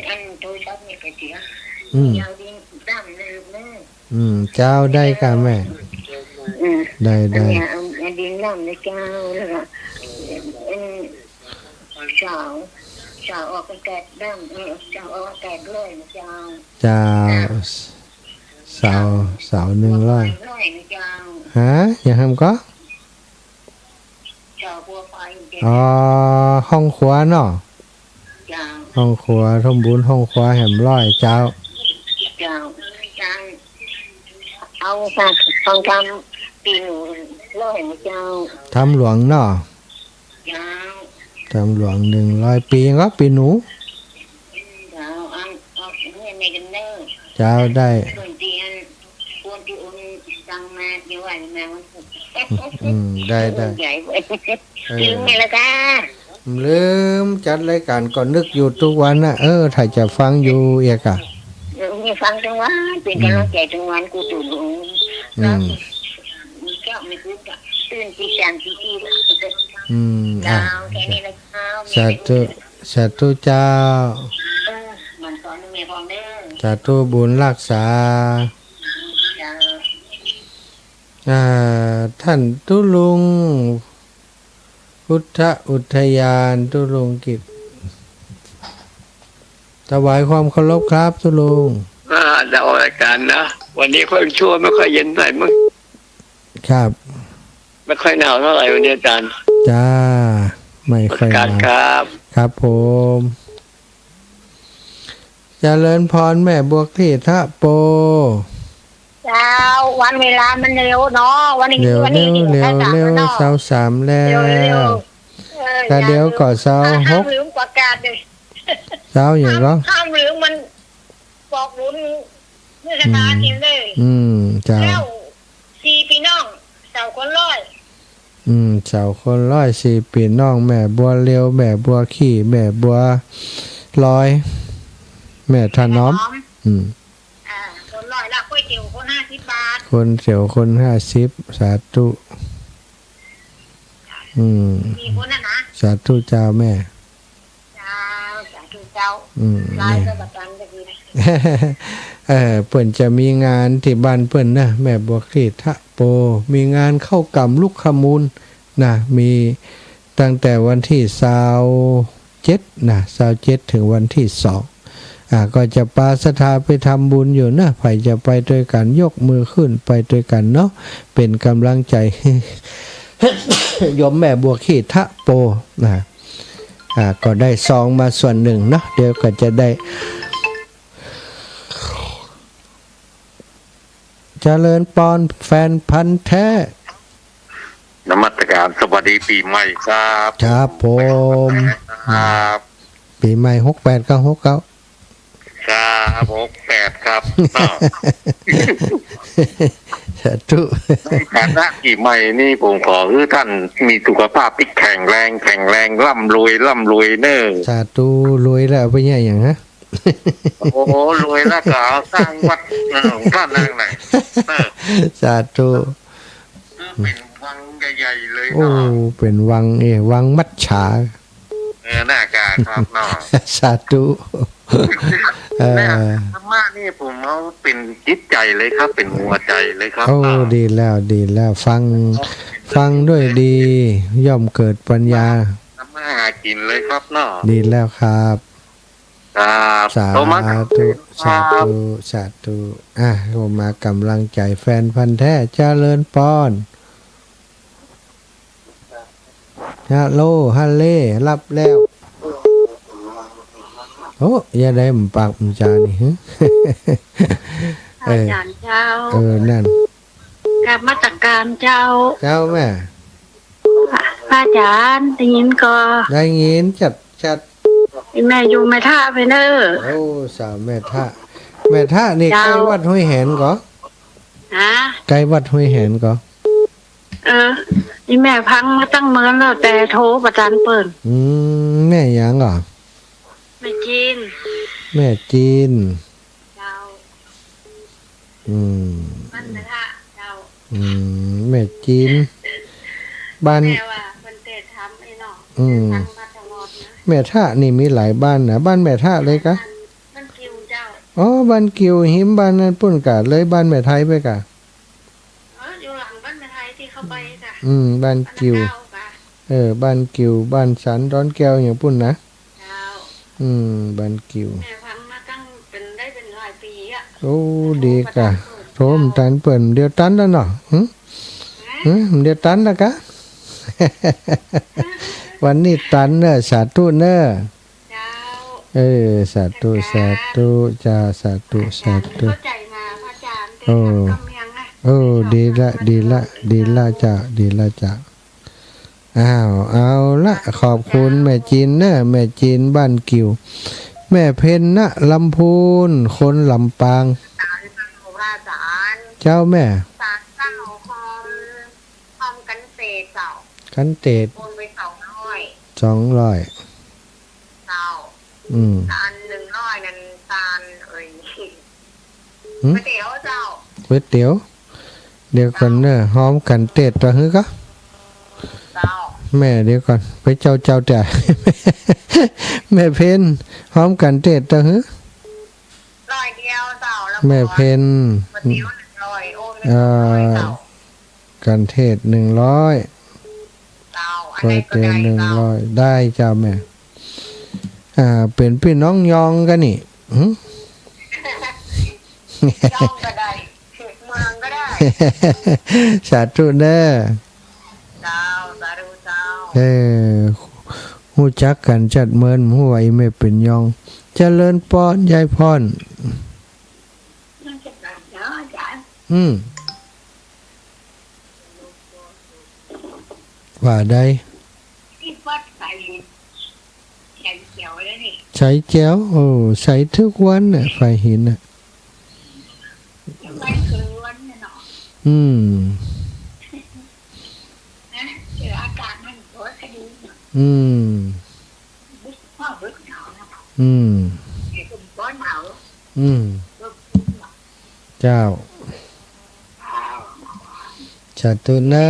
อันโทรศัพท์นี่ก็เสีย อืม ยาวดี ดำเลยลูกเอ้ย อืม เจ้า ได้ก่ะแม่ อืม ได้ ได้ อันเนี้ย เอา เอาดินน้ำนะเจ้า แล้วก็ อืม เสา เสาออกอากาศดำ เออ เสาออกอากาศเลยนะเจ้า เจ้า เสา เสานึ่งร้อย ร้อยนะเจ้า ฮะ อย่างนั้นก็ เจ้า หัวไฟ อ๋อ ห้องครัวเนาะ เจ้า ห้องครัว ทำบุญห้องครัวแหมร้อย เจ้า เจ้า เจ้า เอาค่ะ ทองคำปี๋หนูร้อยนะเจ้า ทำหลวงเนาะ เจ้า ทำหลวงนึ่งร้อย ปี๋หยังก็ปี๋หนู เจ้า เอา เอาเนี่ยในกันเนอร์ เจ้า ได้ ส่วนเตียน ควรที่โอนตังมา เดี๋ยวว่ามาวันศุกร์ อืม ได้ ได้ ใหญ่ เออ ลืมไงล่ะคะ ลืม จัดรายการก็นึกอยู่ทุกวันน่ะ เออ ถ้าจะฟังอยู่เอียกอะ เออ นี่ฟังตึงวัน เป๋นก๋ำลังใจ๋ตึงวัน กูตื่น อืม เจ้าไม่คืนก็ตื่นตีสามตีสี่ อืม อ่ะ เจ้า แค่นี้นะเจ้า สาธุ สาธุเจ้า เออ มันสอนแม่พ่องเด้อ สาธุบุญฮักษา เจ้า อ่า ต้านตุ๊ลุง พุทธอุทยาน ตุ๊ลุงกิจ ถวายความเคารพครับ ตุ๊ลุง อ่า จะออกรายการนะ วันนี้ค่อยชั่ว ไม่ค่อยเย็นเท่าไหร่มั้ง ครับ ไม่ค่อยหนาวเท่าไหร่วันนี้อาจารย์ จ้า ไม่ค่อยหนาว อากาศครับ ครับผม เจริญพรแม่บัวคลี่ทะโป เจ้า วันเวลามันเร็วเนาะ วันนี้ เร็ว วันนี้ เร็ว เร็ว เร็ว เช้าสามแล้วเนาะ เช้าสามแล้ว เร็ว เร็ว เออ แต่เดี๋ยวก็เช้า ห้าม หก ห้ามลืมประกาศเด้อ เช้าอย่างก็ ห้าม ห้ามลืมมัน บอกบุญ เทศกาล อืม กิ๋นเลย อืม เจ้า แล้ว สี่ปี้น้อง เจ้าคนร้อย อืม เจ้า คนร้อยสี่ปี้น้อง แม่บัวเร็ว แม่บัวขี้ แม่บัวลอย แม่ถนอม แม่ถนอม อืม อ่า คนร้อยละ ก๋วยเตี๋ยวคนห้าสิบบาท ก๋วยเตี๋ยวคนห้าสิบ สาธุ อืม มีคนน่ะนะ สาธุเจ้าแม่ เจ้า สาธุเจ้า อืม หลาย นี่ ก็ประจำจะดีนะ เออ เปิ้นจะมีงานตี้บ้านเปิ้นนะ แม่บัวขี้ทะโป มีงานเข้ากล่ำลุกขมูลนะ มีตั้งแต่วันตี้ซาวเจ็ดนะ ซาวเจ็ด เถิงวันตี้สอง อ่า ก็จะปาศรัทธาไปทำบุญอยู่นะ ใผจะไปตวยกั๋น ยกมือขึ้นไปตวยกั๋นเนาะ เป๋นก๋ำลังใจ๋ โยมแม่บัวขี้ทะโปนะ อ่า ก็ได้ซองมาส่วนนึ่งเนาะ เดี๋ยวก็จะได้ เจริญปอน แฟนพันธุ์แท้ นมัสก๋าน สวัสดีปี๋ใหม่ครับ ครับผม ครับ ปี๋ใหม่ หกแปด กับ หกเก้า ครับ หกแปด ครับ สาธุ ในฐานะปี๋ใหม่นี่ ผมขอหื้อต้านมีสุขภาพตี้แข็งแรง แข็งแรง ร่ำรวย ร่ำรวยเน่อ สาธุ รวยแล้วเอาไปใหญ่หยังฮะ โอ้โห รวยแล้วก็เอาสร้างวัด เออ ของต้านนั่นแหละ เออ สาธุ คือเป๋นวังใหญ่ๆ เลย โอ้ เนาะ เป๋นวัง เอ้ วังมัจฉา เออ น่ากาครับเนาะ สาธุ เออ เนี่ย ธรรมะนี่ผมเอาเป๋นจิตใจ๋เลยครับ เป๋นหัวใจ๋เลยครับ โอ้ เนาะ ดีแล้ว ดีแล้ว ฟัง ฟังด้วยดี ย่อมเกิดปัญญา ทำมาหากิ๋นเลยครับเนาะ ดีแล้วครับ ครับ สาธุ โทรมา สาธุ ครับ สาธุ อ่ะ โทรมาก๋ำลังใจ๋แฟนพันธุ์แท้ เจริญปอน ฮัลโหล ฮัลเล ฮับแล้ว โอ้ อย่าได้ มันปากมันจ๋านี่ ฮะ พระอาจ๋ารย์เจ้า เออ นั่น กราบนมัสก๋านเจ้า เจ้าแม่ พระอาจ๋ารย์ ได้ยินก่อ ได้ยิน จัด จัด อีแม่อยู่แม่ทะไปเน่อ โอ้ สาวแม่ทะ แม่ทะนี่ เจ้า ใก้วัดห้วยแหนก่อ ฮะ ใก้วัดห้วยแหนก่อ เออ อีแม่ฟังมาตั้งเมินแล้ว แต่โทรบ่ตันเปิ้น อืม แม่หยังก่อ แม่จีน แม่จีน เจ้า อืม บ้านแม่ทะเจ้า อืม แม่จีน บ้าน แม่ว่าเปิ้นเตะถามไอ้น้อง อืม ฟังมาตลอดนะ แม่ทะนี่มีหลายบ้านนะ บ้านแม่ทะเลยกะ บ้าน บ้านกิ่วเจ้า อ๋อ บ้านกิ่ว ฮิมบ้านนั้นปุ้นกะ เลยบ้านแม่ไทยไปกะ เออ อยู่หลังบ้านแม่ไทยตี้เข้าไปกะ อืม บ้านกิ่ว บ้านเก้ากะ เออ บ้านกิ่ว บ้านสันดอนแก้วหยังปุ้นนะ เจ้า อืม บ้านกิ่ว แม่ฟังมาตั้งเป๋น ได้เป๋นหลายปี๋อะ โอ้ ดีกะ โทรบ่ตันเปิ้น เดี๋ยวตันแล้วเนาะ หึ ฮะ หึ เดี๋ยวตันแล้วกะ วันนี้ตันเน่อ สาธุเน่อ เจ้า เออ สาธุ เจ้า สาธุ จ้า สาธุ สาธุ เข้าใจ๋มา พระอาจ๋ารย์ โอ้ เตะถามกำเมียงนะ โอ้ ดีละ ดีละ ดีละเจ้า ดีละเจ้า อ้าว เอาละ ขอบคุณแม่จีนเน่อ แม่จีนบ้านกิ่ว แม่เพ็ญนะลำพูน คนลำปาง เจ้าแม่ สามเก้า คอม คอมกันเตดเจ้า กันเตด โอนไปสองร้อย สองร้อย เจ้า อืม ตานหนึ่งร้อยนั้นตาน เอ้ย หึ ก๋วยเตี๋ยวเจ้า ก๋วยเตี๋ยว เดี๋ยวก่อนเน่อ หอมกันเตดตะหื้อก็ เจ้า แม่เดี๋ยวก่อน ไปเจ้าเจ้าแต่ แม่เพ็ญ หอมกันเตดตะหื้อ ร้อยเดียวเจ้า แล้วก็ แม่เพ็ญ ก๋วยเตี๋ยวหนึ่งร้อย โอนไป เอ่อ สองร้อยเจ้า กันเตดหนึ่งร้อย เจ้า ก๋วยเตี๋ยวหนึ่งร้อย ได้เจ้าแม่ อ่า เป๋นปี้น้องยองกั๋นนี่ หึ ยองก็ได้ เมืองก็ได้ สาธุเน่อ เจ้า สาธุเจ้า เออ ฮู้จักกั๋นจัดเมิน ฮู้ว่าอีแม่เป๋นยอง เจริญปอน ยายพร อืม ว่าได้ ที่วัดสายหิน ใสแจ๋วเลยนี่ ใสแจ๋ว โอ้ ใสทุกวันน่ะ สายหินน่ะ ใสทุกวันน่ะเนาะ อืม นะ ใส อืม อืม อืม เจ้า สาธุนะ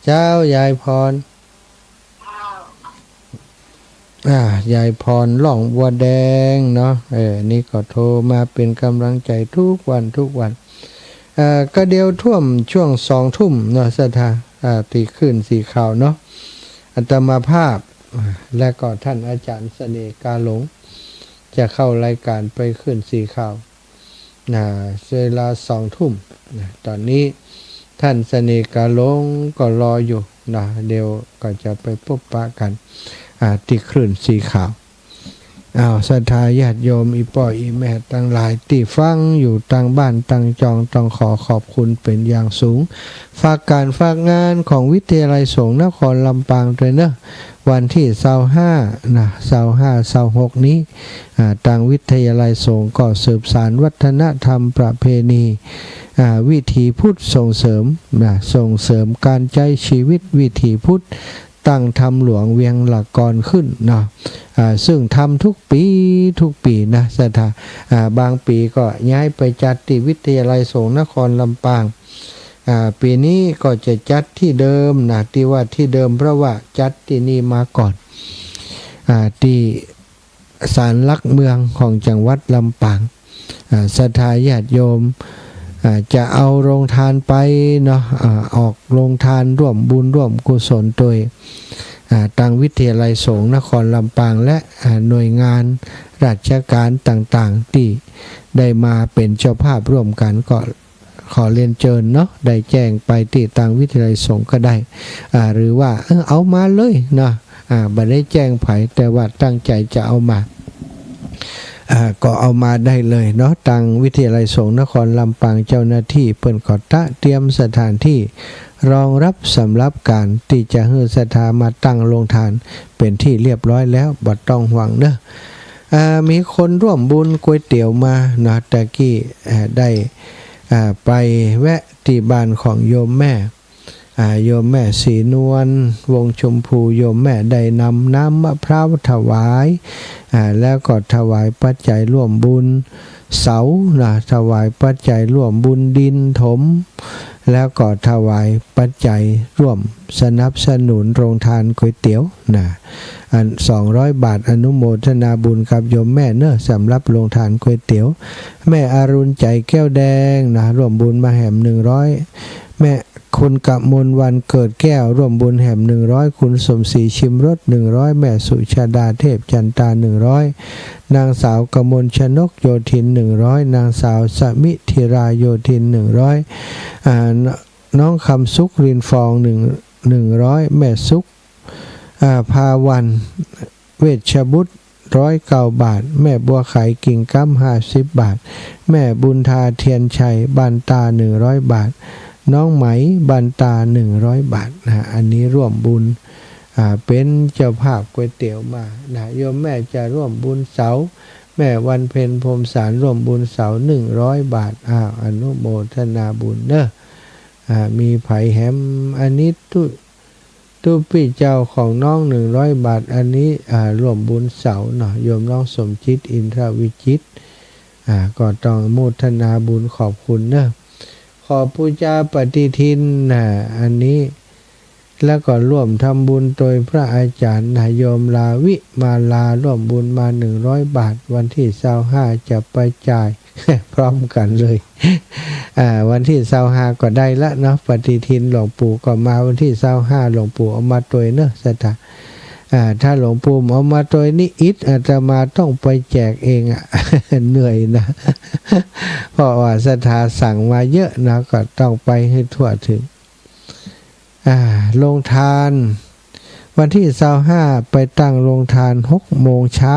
เจ้า ยายพร อ่า ยายพร ล่องบัวแดงเนาะ เออ นี่ก็โทรมาเป๋นก๋ำลังใจ๋กู้วันกู้วัน เอ่อ ก็เดี๋ยวถ้วมช่วงสองทุ่มเนาะ ศรัทธา อ่า ตี้คลื่นสีขาวเนาะ อาตมาภาพ อ่า และก็ต้านอาจ๋ารย์เสน่ห์กาหลง จะเข้ารายก๋านไปคลื่นสีขาว นะ เวลาสองทุ่มนะ ต๋อนนี้ต้านเสน่ห์กาหลงก็รออยู่นะ เดี๋ยวก็จะไปปบปะกั๋น อ่า ตี้คลื่นสีขาว อ้าว ศรัทธาญาติโยม อี่ป้ออี่แม่ตังหลายตี้ฟังอยู่ตางบ้านตางจอง ต้องขอขอบคุณเป๋นอย่างสูง ฝากก๋านฝากงานของวิทยาลัยสงฆ์นครลำปางตวยเนาะ วันตี้ซาวห้านะ ซาวห้า ซาวหกนี้ อ่า ตางวิทยาลัยสงฆ์ก็สืบสานวัฒนธรรมประเพณี อ่า วิถีพุทธ ส่งเสริมนะ ส่งเสริมก๋านใจ๊ชีวิตวิถีพุทธ ตั้งธรรมหลวงเวียงละกอนขึ้นเนาะ อ่า ซึ่งทำทุกปี๋ทุกปี๋นะ ศรัทธา อ่า บางปี๋ก็ย้ายไปจัดตี้วิทยาลัยสงฆ์นครลำปาง อ่า ปี๋นี้ก็จะจัดตี้เดิมนะ ตี้ว่าตี้เดิม เพราะว่าจัดตี้นี่มาก่อน อ่า ตี้ศาลหลักเมืองของจังหวัดลำปาง อ่า ศรัทธาญาติโยม อ่า จะเอาโรงทานไปเนาะ อ่า ออกโรงทานร่วมบุญร่วมกุศลตวย อ่า ตางวิทยาลัยสงฆ์นครลำปาง และ อ่า หน่วยงานราชก๋านต่างๆ ตี้ได้มาเป๋นเจ้าภาพร่วมกั๋น ก็ ขอเรียนเจิญเนาะ ได้แจ้งไปตี้ตางวิทยาลัยสงฆ์ก็ได้ อ่า หรือว่า เออ เอามาเลยเนาะ อ่า บ่ได้แจ้งใผ แต่ว่าตั้งใจ๋จะเอามา อ่า ก็เอามาได้เลยเนาะ ตางวิทยาลัยสงฆ์นครลำปาง เจ้าหน้าตี้เปิ้นก็ตระเตรียมสถานตี้รองรับสำหรับก๋านตี้จะหื้อศรัทธามาตั้งโรงทานเป๋นตี้เรียบร้อยแล้ว บ่ต้องห่วงเนาะ อ่า มีคนร่วมบุญก๋วยเตี๋ยวมาเนาะ ตะกี้ อ่า ได้ อ่า ไปแวะตี้บ้านของโยมแม่ อ่า โยมแม่ศรีนวล วงศ์ชมพู โยมแม่ได้นำน้ำมะพร้าวถวาย อ่า แล้วก็ถวายปัจจัยร่วมบุญเสานะ ถวายปัจจัยร่วมบุญดินถม แล้วก็ถวายปัจจัยร่วมสนับสนุนโรงทานก๋วยเตี๋ยวนะ อัน สองร้อยบาท อนุโมทนาบุญกับโยมแม่เนาะ สำหรับโรงทานก๋วยเตี๋ยว แม่อรุณ ใจแก้วแดงนะ ร่วมบุญมาแหม หนึ่งร้อย แม่ คุณกมลวัน เกิดแก้ว ร่วมบุญแหม หนึ่งร้อย คุณสมศรี ชิมรส หนึ่งร้อย แม่สุชาดา เทพจันตา หนึ่งร้อย นางสาวกมลชนก โยธิน หนึ่งร้อย นางสาวสมิธิรา โยธิน หนึ่งร้อย อ่า น้องคำสุข รินฟอง หนึ่ง หนึ่งร้อย แม่สุข อ่า ภาวัน เวชบุตร ร้อยเก้าบาท แม่บัวไข กิ่งกำ ห้าสิบบาท แม่บุญธา เทียนชัย บ้านตา หนึ่งร้อยบาท น้องไหม บ้านตา หนึ่งร้อยบาทนะ อันนี้ร่วมบุญ อ่า เป๋นเจ้าภาพก๋วยเตี๋ยวมานะ โยมแม่จะร่วมบุญเสา แม่วันเพ็ญ พรหมสาร ร่วมบุญเสา หนึ่งร้อยบาท อ้าว อนุโมทนาบุญเนาะ อ่า มีใผแหม อันนี้ตุ๊ ตุ๊ปี้เจ้าของน้อง หนึ่งร้อยบาท อันนี้ อ่า ร่วมบุญเสาเนาะ โยมน้องสมจิต อินทรวิจิตร อ่า ก็ต้องโมทนาบุญขอบคุณเนาะ ขอบูชาปฏิทินนะ อันนี้ แล้วก็ร่วมทำบุญโดยพระอาจารย์นะ โยมลาวิมาลา ร่วมบุญมา หนึ่งร้อยบาท วันตี้ซาวห้าจะไปจ่าย พร้อมกั๋นเลย อ่า วันตี้ซาวห้าก็ได้ละเนาะ ปฏิทินหลวงปู่ก็มาวันตี้ซาวห้า หลวงปู่เอามาตวยเนาะ ศรัทธา อ่า ถ้าหลวงปู่เอามาตวยนี่อิด อาตมาต้องไปแจกเองอะ เหนื่อยนะ เพราะว่าศรัทธาสั่งมาเยอะนะ ก็ต้องไปหื้อทั่วถึง อ่า โรงทาน วันตี้ซาวห้า ไปตั้งโรงทาน หกโมงเช้า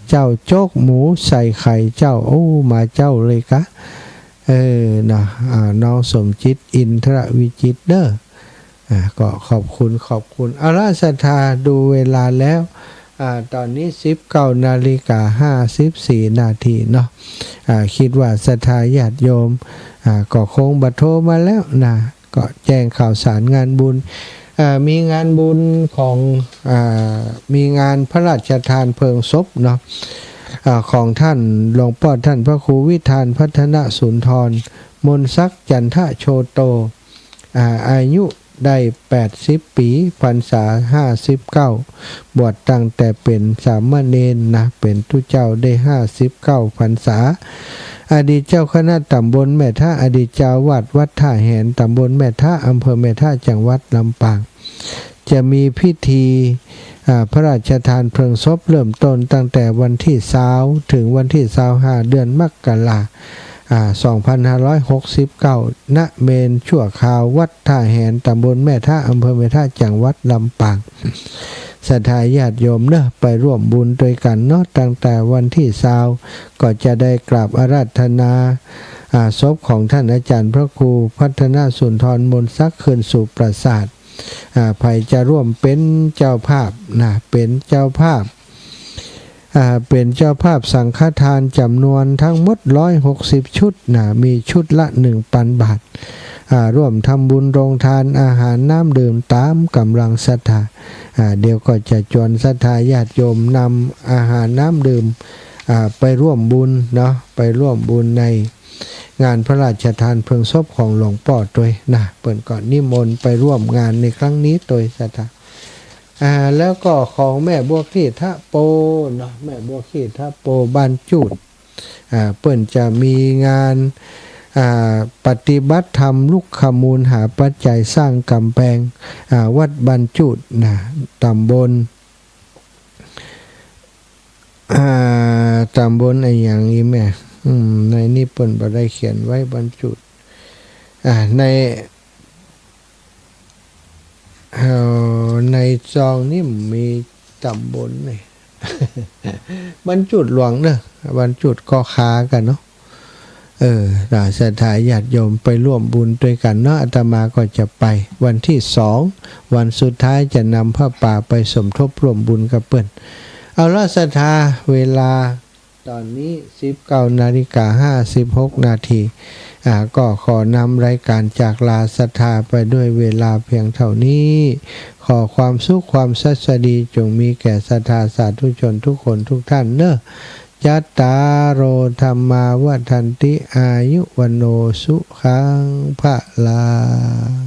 เจ้า โจ๊กหมูใส่ไข่เจ้า โอ้ มาเจ๊าเลยกะ เออ เนาะ อ่า น้องสมจิต อินทรวิจิตรเนาะ อ่า ก็ขอบคุณ ขอบคุณ เอาละ ศรัทธา ดูเวลาแล้ว อ่า ต๋อนนี้ สิบเก้านาฬิกา ห้าสิบสี่นาทีเนาะ อ่า กึ๊ดว่าศรัทธาญาติโยม อ่า ก็คงบ่โทรมาแล้วนะ ก็แจ้งข่าวสารงานบุญ อ่า มีงานบุญของ อ่า มีงานพระราชทานเพลิงศพเนาะ อ่า ของท่านหลวงป้อท่านพระครูวิธานพัฒนสุนทร มนสักจันทโชโต อ่า อายุได้แปดสิบปี๋ พรรษาห้าสิบเก้า บวชตั้งแต่เป๋นสามเณรนะ เป๋นตุ๊เจ้าได้ห้าสิบเก้าพรรษา อดีตเจ้าคณะต๋ำบลแม่ทะ อดีตเจ้าอาวาสวัดท่าแหน ต๋ำบลแม่ทะ อำเภอแม่ทะ จังหวัดลำปาง จะมีพิธี อ่า พระราชทานเพลิงศพเริ่มต้นตั้งแต่วันตี้ซาว เถิงวันตี้ซาวห้า เดือนมกรา อ่า สองพันห้าร้อยหกสิบเก้า ณ เมรุชั่วคราววัดท่าแหน ต๋ำบลแม่ทะ อำเภอแม่ทะ จังหวัดลำปาง ศรัทธาญาติโยมเนาะ ไปร่วมบุญตวยกั๋นเนาะ ตั้งแต่วันตี้ซาว ก็จะได้กราบอาราธนา อ่า ศพของท่านอาจารย์พระครูพัฒนสุนทร มนสัก คืนสู่ปราสาท อ่า ใผจะร่วมเป๋นเจ้าภาพนะ เป๋นเจ้าภาพ อ่า เป๋นเจ้าภาพสังฆทานจ๋ำนวนตึงหมดร้อยหกสิบชุดนะ มีชุดละหนึ่งปันบาท อ่า ร่วมทำบุญโรงทานอาหารน้ำดื่มต๋ามก๋ำลังศรัทธา อ่า เดี๋ยวก็จะจวนศรัทธาญาติโยมนำอาหารน้ำดื่ม อ่า ไปร่วมบุญเนาะ ไปร่วมบุญในงานพระราชทานเพลิงศพของหลวงป้อตวยนะ เปิ้นก็นิมนต์ไปร่วมงานในครั้งนี้ตวยศรัทธา อ่า แล้วก็ของแม่บัวขี้ทะโปเนาะ แม่บัวขี้ทะโปบ้านจูด อ่า เปิ้นจะมีงาน อ่า ปฏิบัติธรรมลุกขมูลหาปัจจัยสร้างก๋ำแปง อ่า วัดบ้านจูดนะ ต๋ำบล อ่า ต๋ำบลอะหยังอีแม่ อืม ในนี้เปิ้นบ่ได้เขียนไว้บ้านจูด อ่า ใน เอ่อ ในซองนี่มีต๋ำบลนี่ บ้านจูดหลวงเนาะ บ้านจูดก็คากั๋นเนาะ เออ ถ้าศรัทธาญาติโยมไปร่วมบุญตวยกั๋นเนาะ อาตมาก็จะไปวันตี้สอง วันสุดท้ายจะนำผ้าป่าไปสมทบร่วมบุญกับเปิ้น เอาละศรัทธา เวลา ต๋อนนี้สิบเก้านาฬิกาห้าสิบหกนาที อ่า ก็ขอนำรายก๋านจากลาศรัทธาไปด้วยเวลาเพียงเต้านี้ ขอความสุขความสัสดีจ๋งมีแก่ศรัทธาสาธุชนทุกคนทุกท่านเนาะ จัตตาโร ธัมมา วัฑฒันติ อายุ วัณโณ สุขัง พะลัง